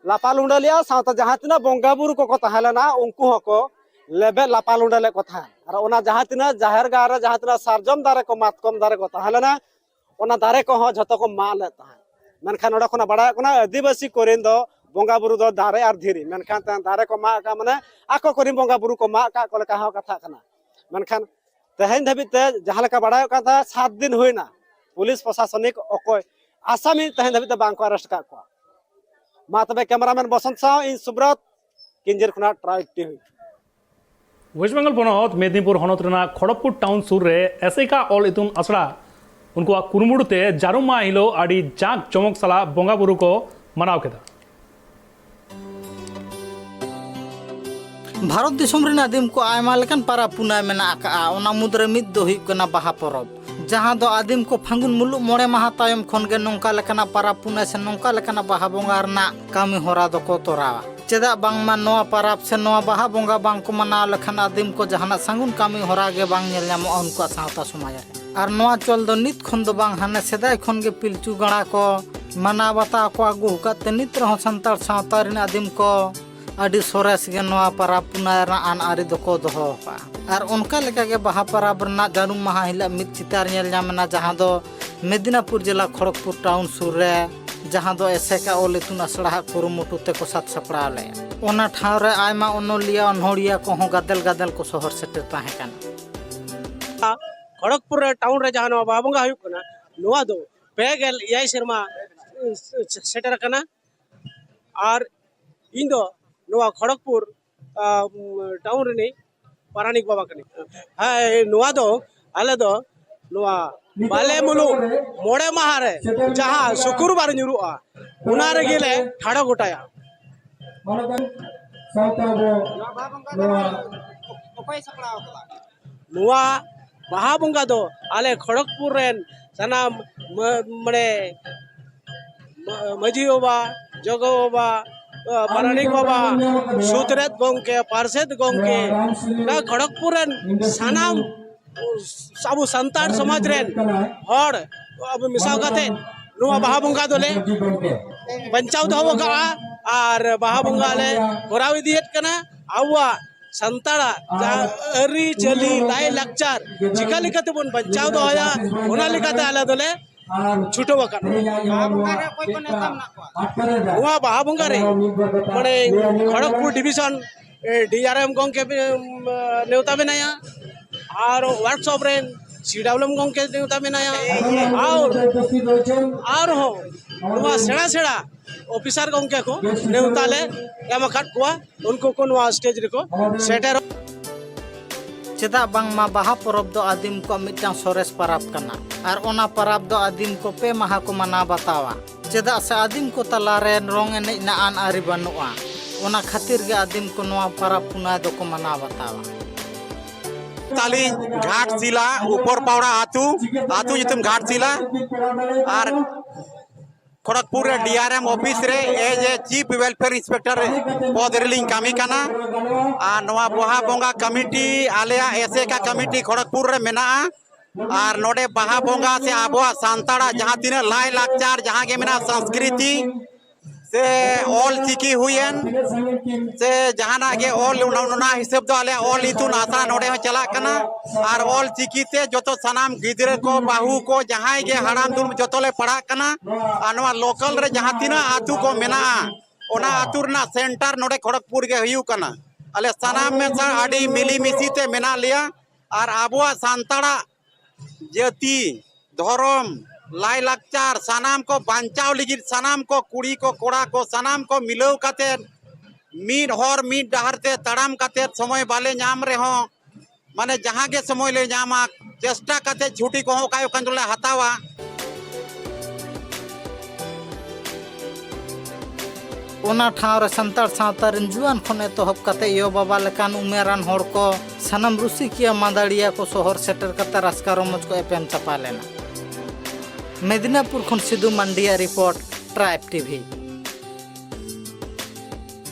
ᱞᱟᱯᱟ ᱞᱩᱸᱰᱟᱹ ᱞᱮᱜᱼᱟ, ᱥᱟᱶᱛᱮ ᱡᱟᱦᱟᱸ ᱛᱤᱱᱟᱹᱜ ᱵᱚᱸᱜᱟ ᱵᱩᱨᱩ ᱠᱚᱠᱚ ᱛᱟᱦᱮᱸ ᱞᱮᱱᱟ ᱩᱱᱠᱩ ᱦᱚᱸᱠᱚ ᱞᱮᱵᱮᱫ ᱞᱟᱯᱟ ᱞᱩᱸᱰᱟᱹ ᱞᱮᱫ ᱠᱚ ᱛᱟᱦᱮᱸᱫ᱾ ᱟᱨ ᱚᱱᱟ ᱡᱟᱦᱟᱸ ᱛᱤᱱᱟᱹᱜ ᱡᱟᱦᱮᱨ ᱜᱟᱲ ᱨᱮ ᱡᱟᱦᱟᱸ ᱛᱤᱱᱟᱹᱜ ᱥᱟᱨᱡᱚᱢ ᱫᱟᱨᱮ ᱠᱚ, ᱢᱟᱛᱠᱚᱢ ᱫᱟᱨᱮ ᱠᱚ ᱛᱟᱦᱮᱸ ᱞᱮᱱᱟ, ᱚᱱᱟ ᱫᱟᱨᱮ ᱠᱚᱦᱚᱸ ᱡᱷᱚᱛᱚ ᱠᱚ ᱢᱟᱜ ᱞᱮᱫ ᱛᱟᱦᱮᱸᱫ᱾ ᱢᱮᱱᱠᱷᱟᱱ ᱱᱚᱰᱮ ᱠᱷᱚᱱᱟᱜ ᱵᱟᱲᱟᱭᱚᱜ ᱠᱟᱱᱟ ᱟᱹᱫᱤᱵᱟᱹᱥᱤ ᱠᱚᱨᱮᱱ ᱫᱚ ᱵᱚᱸᱜᱟ ᱵᱩᱨᱩ ᱫᱚ ᱫᱟᱨᱮ ᱟᱨ ᱫᱷᱤᱨᱤ, ᱢᱮᱱᱠᱷᱟᱱ ᱛᱮ ᱫᱟᱨᱮ ᱠᱚ ᱢᱟᱜ ᱟᱠᱟᱫ, ᱢᱟᱱᱮ ᱟᱠᱚ ᱠᱚᱨᱮᱱ ᱵᱚᱸᱜᱟ ᱵᱩᱨᱩ ᱠᱚ ᱢᱟᱜ ᱟᱠᱟᱫ ᱠᱚ ᱞᱮᱠᱟ ᱦᱚᱸ ᱠᱟᱛᱷᱟᱜ ᱠᱟᱱᱟ᱾ ᱢᱮᱱᱠᱷᱟᱱ ᱛᱮᱦᱮᱧ ᱫᱷᱟᱹᱵᱤᱡ ᱛᱮ ᱡᱟᱦᱟᱸ ᱞᱮᱠᱟ ᱵᱟᱲᱟᱭᱚᱜ ᱠᱟᱱ ᱛᱟᱦᱮᱸᱫ, ᱥᱟᱛ ᱫᱤᱱ ᱦᱩᱭᱱᱟ, ᱯᱩᱞᱤᱥ ᱯᱨᱚᱥᱟᱥᱚᱱᱤᱠ ᱚᱠᱚᱭ ᱟᱥᱟᱢᱤ ᱛᱮᱦᱮᱧ ᱫᱷᱟᱹᱵᱤᱡ ᱛᱮ ᱵᱟᱝ ᱠᱚ ᱟᱨᱮᱥᱴ ᱟᱠᱟᱫ ᱠᱚᱣᱟ᱾ ᱢᱟ ᱛᱚᱵᱮ ᱠᱮᱢᱮᱨᱟᱢᱮᱱ ᱵᱚᱥᱚᱱᱛ ᱥᱟᱶ ᱤᱧ ᱥᱩᱵᱨᱚᱛ, ᱠᱤᱧᱡᱤᱨ ᱠᱷᱚᱱᱟᱜ ᱴᱨᱟᱭᱤᱵᱽ ᱴᱤᱵᱷᱤ᱾ ᱳᱭᱮᱥᱴ ᱵᱮᱝᱜᱚᱞ ᱯᱚᱱᱚᱛ ᱢᱮᱫᱽᱱᱤᱯᱩᱨ ᱦᱚᱱᱚᱛ ᱨᱮᱱᱟᱜ ᱠᱷᱚᱲᱚᱜᱽᱯᱩᱨ ᱴᱟᱣᱩᱱ ᱥᱩᱨ ᱨᱮ ᱮᱥᱮᱠᱟ ᱚᱞ ᱤᱛᱩᱱ ᱟᱥᱲᱟ, ᱩᱱᱠᱩᱣᱟᱜ ᱠᱩᱨᱩᱢᱩᱴᱩ ᱛᱮ ᱡᱟᱹᱨᱩᱢ ᱢᱟᱦᱟ ᱦᱤᱞᱳᱜ ᱟᱹᱰᱤ ᱡᱟᱸᱠ ᱡᱚᱢᱚᱠ ᱥᱟᱞᱟᱜ ᱵᱚᱸᱜᱟ ᱵᱩᱨᱩ ᱠᱚ ᱢᱟᱱᱟᱣ ᱠᱮᱫᱟ᱾ ᱵᱷᱟᱨᱚᱛ ᱫᱤᱥᱚᱢ ᱨᱮᱱ ᱟᱹᱫᱤᱢ ᱠᱚ ᱟᱭᱢᱟ ᱞᱮᱠᱟᱱ ᱯᱟᱨᱟᱵᱽ ᱯᱩᱱᱟᱹᱭ ᱢᱮᱱᱟᱜ ᱟᱠᱟᱫᱼᱟ᱾ ᱚᱱᱟ ᱢᱩᱫᱽᱨᱮ ᱢᱤᱫ ᱫᱚ ᱦᱩᱭᱩᱜ ᱠᱟᱱᱟ ᱵᱟᱦᱟ ᱯᱚᱨᱚᱵᱽ, ᱡᱟᱦᱟᱸ ᱫᱚ ᱟᱹᱫᱤᱢ ᱠᱚ ᱯᱷᱟᱹᱜᱩᱱ ᱢᱩᱞᱩᱜ ᱢᱚᱬᱮ ᱢᱟᱦᱟ ᱛᱟᱭᱚᱢ ᱠᱷᱚᱱ ᱜᱮ ᱱᱚᱝᱠᱟ ᱞᱮᱠᱟᱱᱟᱜ ᱯᱟᱨᱟᱵᱽ ᱯᱩᱱᱟᱹᱭ ᱥᱮ ᱱᱚᱝᱠᱟ ᱞᱮᱠᱟᱱᱟᱜ ᱵᱟᱦᱟ ᱵᱚᱸᱜᱟ ᱨᱮᱱᱟᱜ ᱠᱟᱹᱢᱤ ᱦᱚᱨᱟ ᱫᱚᱠᱚ ᱛᱚᱨᱟᱣᱟ᱾ ᱪᱮᱫᱟᱜ ᱵᱟᱝᱢᱟ ᱱᱚᱣᱟ ᱯᱟᱨᱟᱵᱽ ᱥᱮ ᱱᱚᱣᱟ ᱵᱟᱦᱟ ᱵᱚᱸᱜᱟ ᱵᱟᱝ ᱠᱚ ᱢᱟᱱᱟᱣ ᱞᱮᱠᱷᱟᱱ ᱟᱹᱫᱤᱢ ᱠᱚ ᱡᱟᱦᱟᱱᱟᱜ ᱥᱟᱹᱜᱩᱱ ᱠᱟᱹᱢᱤ ᱦᱚᱨᱟ ᱜᱮ ᱵᱟᱝ ᱧᱮᱞ ᱧᱟᱢᱚᱜᱼᱟ ᱩᱱᱠᱩᱣᱟᱜ ᱥᱟᱶᱛᱟ ᱥᱚᱢᱟᱡᱽ ᱨᱮ᱾ ᱟᱨ ᱱᱚᱣᱟ ᱪᱚᱞ ᱫᱚ ᱱᱤᱛ ᱠᱷᱚᱱ ᱫᱚ ᱵᱟᱝ, ᱦᱟᱱᱮ ᱥᱮᱫᱟᱭ ᱠᱷᱚᱱ ᱜᱮ ᱯᱤᱞᱪᱩ ᱜᱟᱲᱟ ᱠᱚ ᱢᱟᱱᱟᱣ ᱵᱟᱛᱟᱣ ᱠᱚ ᱟᱹᱜᱩ ᱟᱠᱟᱫ ᱛᱮ ᱱᱤᱛ ᱨᱮᱦᱚᱸ ᱥᱟᱱᱛᱟᱲ ᱥᱟᱶᱛᱟ ᱨᱮᱱ ᱟᱹᱫᱤᱢ ᱠᱚ ᱟᱹᱰᱤ ᱥᱚᱨᱮᱥ ᱜᱮ ᱱᱚᱣᱟ ᱯᱟᱨᱟᱵᱽ ᱯᱩᱱᱟᱹᱭ ᱨᱮᱱᱟᱜ ᱟᱹᱱ ᱟᱹᱨᱤ ᱫᱚᱠᱚ ᱫᱚᱦᱚ ᱟᱠᱟᱫᱼᱟ᱾ ᱟᱨ ᱚᱱᱠᱟ ᱞᱮᱠᱟᱜᱮ ᱵᱟᱦᱟ ᱯᱟᱨᱟᱵᱽ ᱨᱮᱱᱟᱜ ᱡᱟᱹᱨᱩᱢ ᱢᱟᱦᱟ ᱦᱤᱞᱳᱜ ᱢᱤᱫ ᱪᱤᱛᱟᱹᱨ ᱧᱮᱞ ᱧᱟᱢ ᱮᱱᱟ, ᱡᱟᱦᱟᱸ ᱫᱚ ᱢᱮᱫᱤᱱᱟᱯᱩᱨ ᱡᱮᱞᱟ ᱠᱷᱚᱲᱚᱜᱽᱯᱩᱨ ᱴᱟᱣᱩᱱ ᱥᱩᱨ ᱨᱮ ᱡᱟᱦᱟᱸ ᱫᱚ ᱮᱥᱮᱠᱟ ᱚᱞ ᱤᱛᱩᱱ ᱟᱥᱲᱟ ᱦᱟᱜ ᱠᱩᱨᱩᱢᱩᱴᱩ ᱛᱮᱠᱚ ᱥᱟᱛ ᱥᱟᱯᱲᱟᱣ ᱞᱮᱫᱼᱟ᱾ ᱚᱱᱟ ᱴᱷᱟᱶ ᱨᱮ ᱟᱭᱢᱟ ᱚᱱᱚᱞᱤᱭᱟᱹ ᱚᱱᱚᱲᱦᱤᱭᱟᱹ ᱠᱚᱦᱚᱸ ᱜᱟᱫᱮᱞ ᱜᱟᱫᱮᱞ ᱠᱚ ᱥᱚᱦᱚᱨ ᱥᱮᱴᱮᱨ ᱛᱟᱦᱮᱸ ᱠᱟᱱᱟ᱾ ᱠᱷᱚᱲᱚᱜᱽᱯᱩᱨ ᱨᱮ ᱴᱟᱣᱩᱱ ᱨᱮ ᱡᱟᱦᱟᱸ ᱱᱚᱣᱟ ᱵᱟᱦᱟ ᱵᱚᱸᱜᱟ ᱦᱩᱭᱩᱜ ᱠᱟᱱᱟ, ᱱᱚᱣᱟ ᱫᱚ ᱯᱮ ᱜᱮᱞ ᱮᱭᱟᱭ ᱥᱮᱨᱢᱟ ᱥᱮᱴᱮᱨ ᱟᱠᱟᱱᱟ᱾ ᱟᱨ ᱤᱧ ᱫᱚ ᱱᱚᱣᱟ ᱠᱷᱚᱲᱚᱜᱽᱯᱩᱨ ᱴᱟᱣᱩᱱ ᱨᱤᱱᱤᱡ ᱯᱟᱨᱟᱱᱤᱠ ᱵᱟᱵᱟ ᱠᱟᱹᱱᱟᱹᱧ᱾ ᱦᱮᱸ, ᱱᱚᱣᱟ ᱫᱚ ᱟᱞᱮ ᱫᱚ ᱱᱚᱣᱟ ᱵᱟᱞᱮ ᱢᱩᱞᱩᱜ ᱢᱚᱬᱮ ᱢᱟᱦᱟ ᱨᱮ ᱡᱟᱦᱟᱸ ᱥᱩᱠᱩᱨᱵᱟᱨ ᱧᱩᱨᱩᱜᱼᱟ, ᱚᱱᱟ ᱨᱮᱜᱮ ᱞᱮ ᱴᱷᱟᱲᱚ ᱜᱚᱴᱟᱭᱟ᱾ ᱥᱟᱶᱛᱮ ᱟᱵᱚ ᱱᱚᱣᱟ ᱚᱠᱚᱭ ᱥᱟᱯᱲᱟᱣ ᱠᱟᱫᱟ? ᱱᱚᱣᱟ ᱵᱟᱦᱟ ᱵᱚᱸᱜᱟ ᱫᱚ ᱟᱞᱮ ᱠᱷᱚᱲᱚᱜᱽᱯᱩᱨ ᱨᱮᱱ ᱥᱟᱱᱟᱢ ᱢᱟ-, ᱢᱟᱱᱮ ᱢᱟ-, ᱢᱟᱹᱡᱷᱤ ᱵᱟᱵᱟ, ᱡᱚᱜᱚ ᱵᱟᱵᱟ, ᱟ, ᱯᱟᱨᱟᱱᱤᱠ ᱵᱟᱵᱟ, ᱥᱩᱛᱨᱮᱛ ᱜᱚᱢᱠᱮ, ᱯᱟᱨᱥᱮᱛ ᱜᱚᱢᱠᱮ, ᱱᱚᱣᱟ ᱠᱷᱚᱲᱚᱜᱽᱯᱩᱨ ᱨᱮᱱ ᱥᱟᱱᱟᱢ ᱟᱵᱚ ᱥᱟᱱᱛᱟᱲ ᱥᱚᱢᱟᱡᱽ ᱨᱮᱱ ᱦᱚᱲ ᱟᱵᱚ ᱢᱮᱥᱟ ᱠᱟᱛᱮ ᱱᱚᱣᱟ ᱵᱟᱦᱟ ᱵᱚᱸᱜᱟ ᱫᱚᱞᱮ ᱵᱟᱧᱪᱟᱣ ᱫᱚᱦᱚ ᱟᱠᱟᱫᱼᱟ ᱟᱨ ᱵᱟᱦᱟ ᱵᱚᱸᱜᱟ ᱞᱮ ᱠᱚᱨᱟᱣ ᱤᱫᱤᱭᱮᱫ ᱠᱟᱱᱟ᱾ ᱟᱵᱚᱣᱟᱜ ᱥᱟᱱᱛᱟᱲᱟᱜ ᱡᱟᱦᱟᱸ ᱟᱹᱨᱤᱪᱟᱹᱞᱤ, ᱞᱟᱭᱼᱞᱟᱠᱪᱟᱨ ᱪᱤᱠᱟ ᱞᱮᱠᱟ ᱛᱮᱵᱚᱱ ᱵᱟᱧᱪᱟᱣ ᱫᱚᱦᱚᱭᱟ, ᱚᱱᱟ ᱞᱮᱠᱟᱛᱮ ᱟᱞᱮ ᱫᱚᱞᱮ ᱪᱷᱩᱴᱟᱹᱣ ᱟᱠᱟᱱᱟ᱾ ᱵᱟᱦᱟ ᱵᱚᱸᱜᱟ ᱨᱮ ᱚᱠᱚᱭ ᱠᱚ ᱱᱮᱣᱛᱟ ᱢᱮᱱᱟᱜ ᱠᱚᱣᱟ? ᱱᱚᱣᱟ ᱵᱟᱦᱟ ᱵᱚᱸᱜᱟ ᱨᱮ ᱢᱟᱱᱮ ᱠᱷᱚᱲᱚᱜᱽᱯᱩᱨ ᱰᱤᱵᱷᱤᱥᱚᱱ, ᱮ, ᱰᱤ ᱟᱨ ᱮᱢ ᱜᱚᱢᱠᱮ, ᱮ, ᱱᱮᱣᱛᱟ ᱢᱮᱱᱟᱭᱟ, ᱟᱨ ᱣᱟᱨᱠᱥᱚᱯ ᱨᱮᱱ ᱥᱤ ᱰᱟᱵᱞᱩ ᱮᱢ ᱜᱚᱢᱠᱮ ᱱᱮᱣᱛᱟ ᱢᱮᱱᱟᱭᱟ, ᱟᱨ ᱟᱨᱦᱚᱸ ᱱᱚᱣᱟ ᱥᱮᱬᱟ ᱥᱮᱬᱟ ᱚᱯᱷᱤᱥᱟᱨ ᱜᱚᱢᱠᱮ ᱠᱚ ᱱᱮᱣᱛᱟ ᱞᱮ ᱮᱢ ᱟᱠᱟᱫ ᱠᱚᱣᱟ, ᱩᱱᱠᱩ ᱠᱚ ᱱᱚᱣᱟ ᱥᱴᱮᱡᱽ ᱨᱮᱠᱚ ᱥᱮᱴᱮᱨᱚᱜ᱾ ᱪᱮᱫᱟᱜ ᱵᱟᱝᱢᱟ ᱵᱟᱦᱟ ᱯᱚᱨᱚᱵᱽ ᱫᱚ ᱟᱹᱫᱤᱢ ᱠᱚᱣᱟᱜ ᱢᱤᱫᱴᱟᱝ ᱥᱚᱨᱮᱥ ᱯᱚᱨᱚᱵᱽ ᱠᱟᱱᱟ, ᱟᱨ ᱚᱱᱟ ᱯᱚᱨᱚᱵᱽ ᱫᱚ ᱟᱹᱫᱤᱢ ᱠᱚ ᱯᱮ ᱢᱟᱦᱟ ᱠᱚ ᱢᱟᱱᱟᱣ ᱵᱟᱛᱟᱣᱟ᱾ ᱪᱮᱫᱟᱜ ᱥᱮ ᱟᱹᱫᱤᱢ ᱠᱚ ᱛᱟᱞᱟᱨᱮ ᱨᱚᱝ ᱮᱱᱮᱡ ᱨᱮᱱᱟᱜ ᱟᱹᱱ ᱟᱹᱨᱤ ᱵᱟᱹᱱᱩᱜᱼᱟ, ᱚᱱᱟ ᱠᱷᱟᱹᱛᱤᱨ ᱜᱮ ᱟᱹᱫᱤᱢ ᱠᱚ ᱱᱚᱣᱟ ᱯᱚᱨᱚᱵᱽ ᱯᱩᱱᱟᱹᱭ ᱫᱚᱠᱚ ᱢᱟᱱᱟᱣ ᱵᱟᱛᱟᱣᱟ᱾ ᱛᱟᱹᱞᱤᱧ ᱜᱷᱟᱴᱥᱤᱞᱟ, ᱩᱯᱚᱨ ᱯᱟᱣᱲᱟ ᱟᱹᱛᱩ, ᱟᱹᱛᱩ ᱧᱩᱛᱩᱢ ᱜᱷᱟᱴᱥᱤᱞᱟ᱾ ᱟᱨ ᱠᱷᱚᱲᱚᱜᱽᱯᱩᱨ ᱨᱮ ᱰᱤ ᱟᱨ ᱮᱢ ᱚᱯᱷᱤᱥ ᱨᱮ as a chief welfare inspector ᱯᱚᱫᱽ ᱨᱮᱞᱤᱧ ᱠᱟᱹᱢᱤ ᱠᱟᱱᱟ᱾ ᱟᱨ ᱱᱚᱣᱟ ᱵᱟᱦᱟ ᱵᱚᱸᱜᱟ ᱠᱚᱢᱤᱴᱤ, ᱟᱞᱮᱭᱟᱜ ᱮᱥᱮᱠᱟ ᱠᱚᱢᱤᱴᱤ ᱠᱷᱚᱲᱚᱜᱽᱯᱩᱨ ᱨᱮ ᱢᱮᱱᱟᱜᱼᱟ᱾ ᱟᱨ ᱱᱚᱰᱮ ᱵᱟᱦᱟ ᱵᱚᱸᱜᱟ ᱥᱮ ᱟᱵᱚᱣᱟᱜ ᱥᱟᱱᱛᱟᱲᱟᱜ ᱡᱟᱦᱟᱸ ᱛᱤᱱᱟᱹᱜ ᱞᱟᱭᱼᱞᱟᱠᱪᱟᱨ, ᱡᱟᱦᱟᱸ ᱜᱮ ᱢᱮᱱᱟᱜᱼᱟ, ᱥᱚᱝᱥᱠᱨᱤᱛᱤ, ᱥᱮ ᱚᱞ ᱪᱤᱠᱤ ᱦᱩᱭᱮᱱ, ᱥᱮ ᱡᱟᱦᱟᱱᱟᱜ ᱜᱮ ᱚᱞ, ᱚᱱᱟ, ᱚᱱᱟ ᱦᱤᱥᱟᱹᱵ ᱫᱚ ᱟᱞᱮᱭᱟᱜ ᱚᱞ ᱤᱛᱩᱱ ᱟᱥᱲᱟ ᱱᱚᱰᱮ ᱦᱚᱸ ᱪᱟᱞᱟᱜ ᱠᱟᱱᱟ᱾ ᱟᱨ ᱚᱞ ᱪᱤᱠᱤ ᱛᱮ ᱡᱚᱛᱚ ᱥᱟᱱᱟᱢ ᱜᱤᱫᱽᱨᱟᱹ ᱠᱚ, ᱵᱟᱹᱦᱩ ᱠᱚ, ᱡᱟᱦᱟᱸᱭ ᱜᱮ ᱦᱟᱲᱟᱢ ᱫᱩᱲᱩᱢ, ᱡᱚᱛᱚ ᱞᱮ ᱯᱟᱲᱦᱟᱜ ᱠᱟᱱᱟ᱾ ᱟᱨ ᱱᱚᱣᱟ ᱞᱳᱠᱟᱞ ᱨᱮ ᱡᱟᱦᱟᱸ ᱛᱤᱱᱟᱹᱜ ᱟᱹᱛᱩ ᱠᱚ ᱢᱮᱱᱟᱜᱼᱟ, ᱚᱱᱟ ᱟᱹᱛᱩ ᱨᱮᱱᱟᱜ ᱥᱮᱱᱴᱟᱨ ᱱᱚᱰᱮ ᱠᱷᱚᱲᱚᱜᱽᱯᱩᱨ ᱜᱮ ᱦᱩᱭᱩᱜ ᱠᱟᱱᱟ᱾ ᱟᱞᱮ ᱥᱟᱱᱟᱢ ᱢᱮᱥᱟ ᱟᱹᱰᱤ ᱢᱤᱞᱤᱢᱤᱥᱤ ᱛᱮ ᱢᱮᱱᱟᱜ ᱞᱮᱭᱟ᱾ ᱟᱨ ᱟᱵᱚᱣᱟᱜ ᱥᱟᱱᱛᱟᱲᱟᱜ ᱡᱟᱹᱛᱤ, ᱫᱷᱚᱨᱚᱢ, ᱞᱟᱭᱼᱞᱟᱠᱪᱟᱨ ᱥᱟᱱᱟᱢ ᱠᱚ ᱵᱟᱧᱪᱟᱣ ᱞᱟᱹᱜᱤᱫ, ᱥᱟᱱᱟᱢ ᱠᱚ, ᱠᱩᱲᱤ ᱠᱚ, ᱠᱚᱲᱟ ᱠᱚ, ᱥᱟᱱᱟᱢ ᱠᱚ ᱢᱤᱞᱟᱹᱣ ᱠᱟᱛᱮᱫ, ᱢᱤᱫ ᱦᱚᱨ ᱢᱤᱫ ᱰᱟᱦᱟᱨ ᱛᱮ ᱛᱟᱲᱟᱢ ᱠᱟᱛᱮᱫ, ᱥᱚᱢᱚᱭ ᱵᱟᱞᱮ ᱧᱟᱢ ᱨᱮᱦᱚᱸ, ᱢᱟᱱᱮ, ᱡᱟᱦᱟᱸ ᱜᱮ ᱥᱚᱢᱚᱭ ᱞᱮ ᱧᱟᱢᱟ, ᱪᱮᱥᱴᱟ ᱠᱟᱛᱮᱫ, ᱪᱷᱩᱴᱤ ᱠᱚᱦᱚᱸ ᱚᱠᱟ ᱡᱚᱠᱷᱚᱱ ᱪᱚᱞᱮ ᱦᱟᱛᱟᱣᱟ᱾ ᱚᱱᱟ ᱴᱷᱟᱶ ᱨᱮ ᱥᱟᱱᱛᱟᱲ ᱥᱟᱶᱛᱟ ᱨᱮᱱ ᱡᱩᱣᱟᱹᱱ ᱠᱷᱚᱱ ᱮᱛᱚᱦᱚᱵ ᱠᱟᱛᱮ ᱭᱳ ᱵᱟᱵᱟ ᱞᱮᱠᱟᱱ ᱩᱢᱮᱨᱟᱱ ᱦᱚᱲ ᱠᱚ, ᱥᱟᱱᱟᱢ ᱨᱩᱥᱤᱠᱤᱭᱟᱹ ᱢᱟᱹᱫᱟᱹᱲᱤᱭᱟᱹ ᱠᱚ ᱥᱚᱦᱚᱨ ᱥᱮᱴᱮᱨ ᱠᱟᱛᱮ ᱨᱟᱹᱥᱠᱟᱹ ᱨᱚᱢᱚᱡᱽ ᱠᱚ ᱮᱯᱮᱢ ᱪᱟᱯᱟᱞ ᱮᱱᱟ᱾ ᱢᱮᱫᱤᱱᱟᱯᱩᱨ ᱠᱷᱚᱱ ᱥᱤᱫᱩ ᱢᱟᱱᱰᱤᱭᱟᱜ ᱨᱤᱯᱳᱨᱴ, ᱴᱨᱟᱭᱤᱵᱽ ᱴᱤᱵᱷᱤ᱾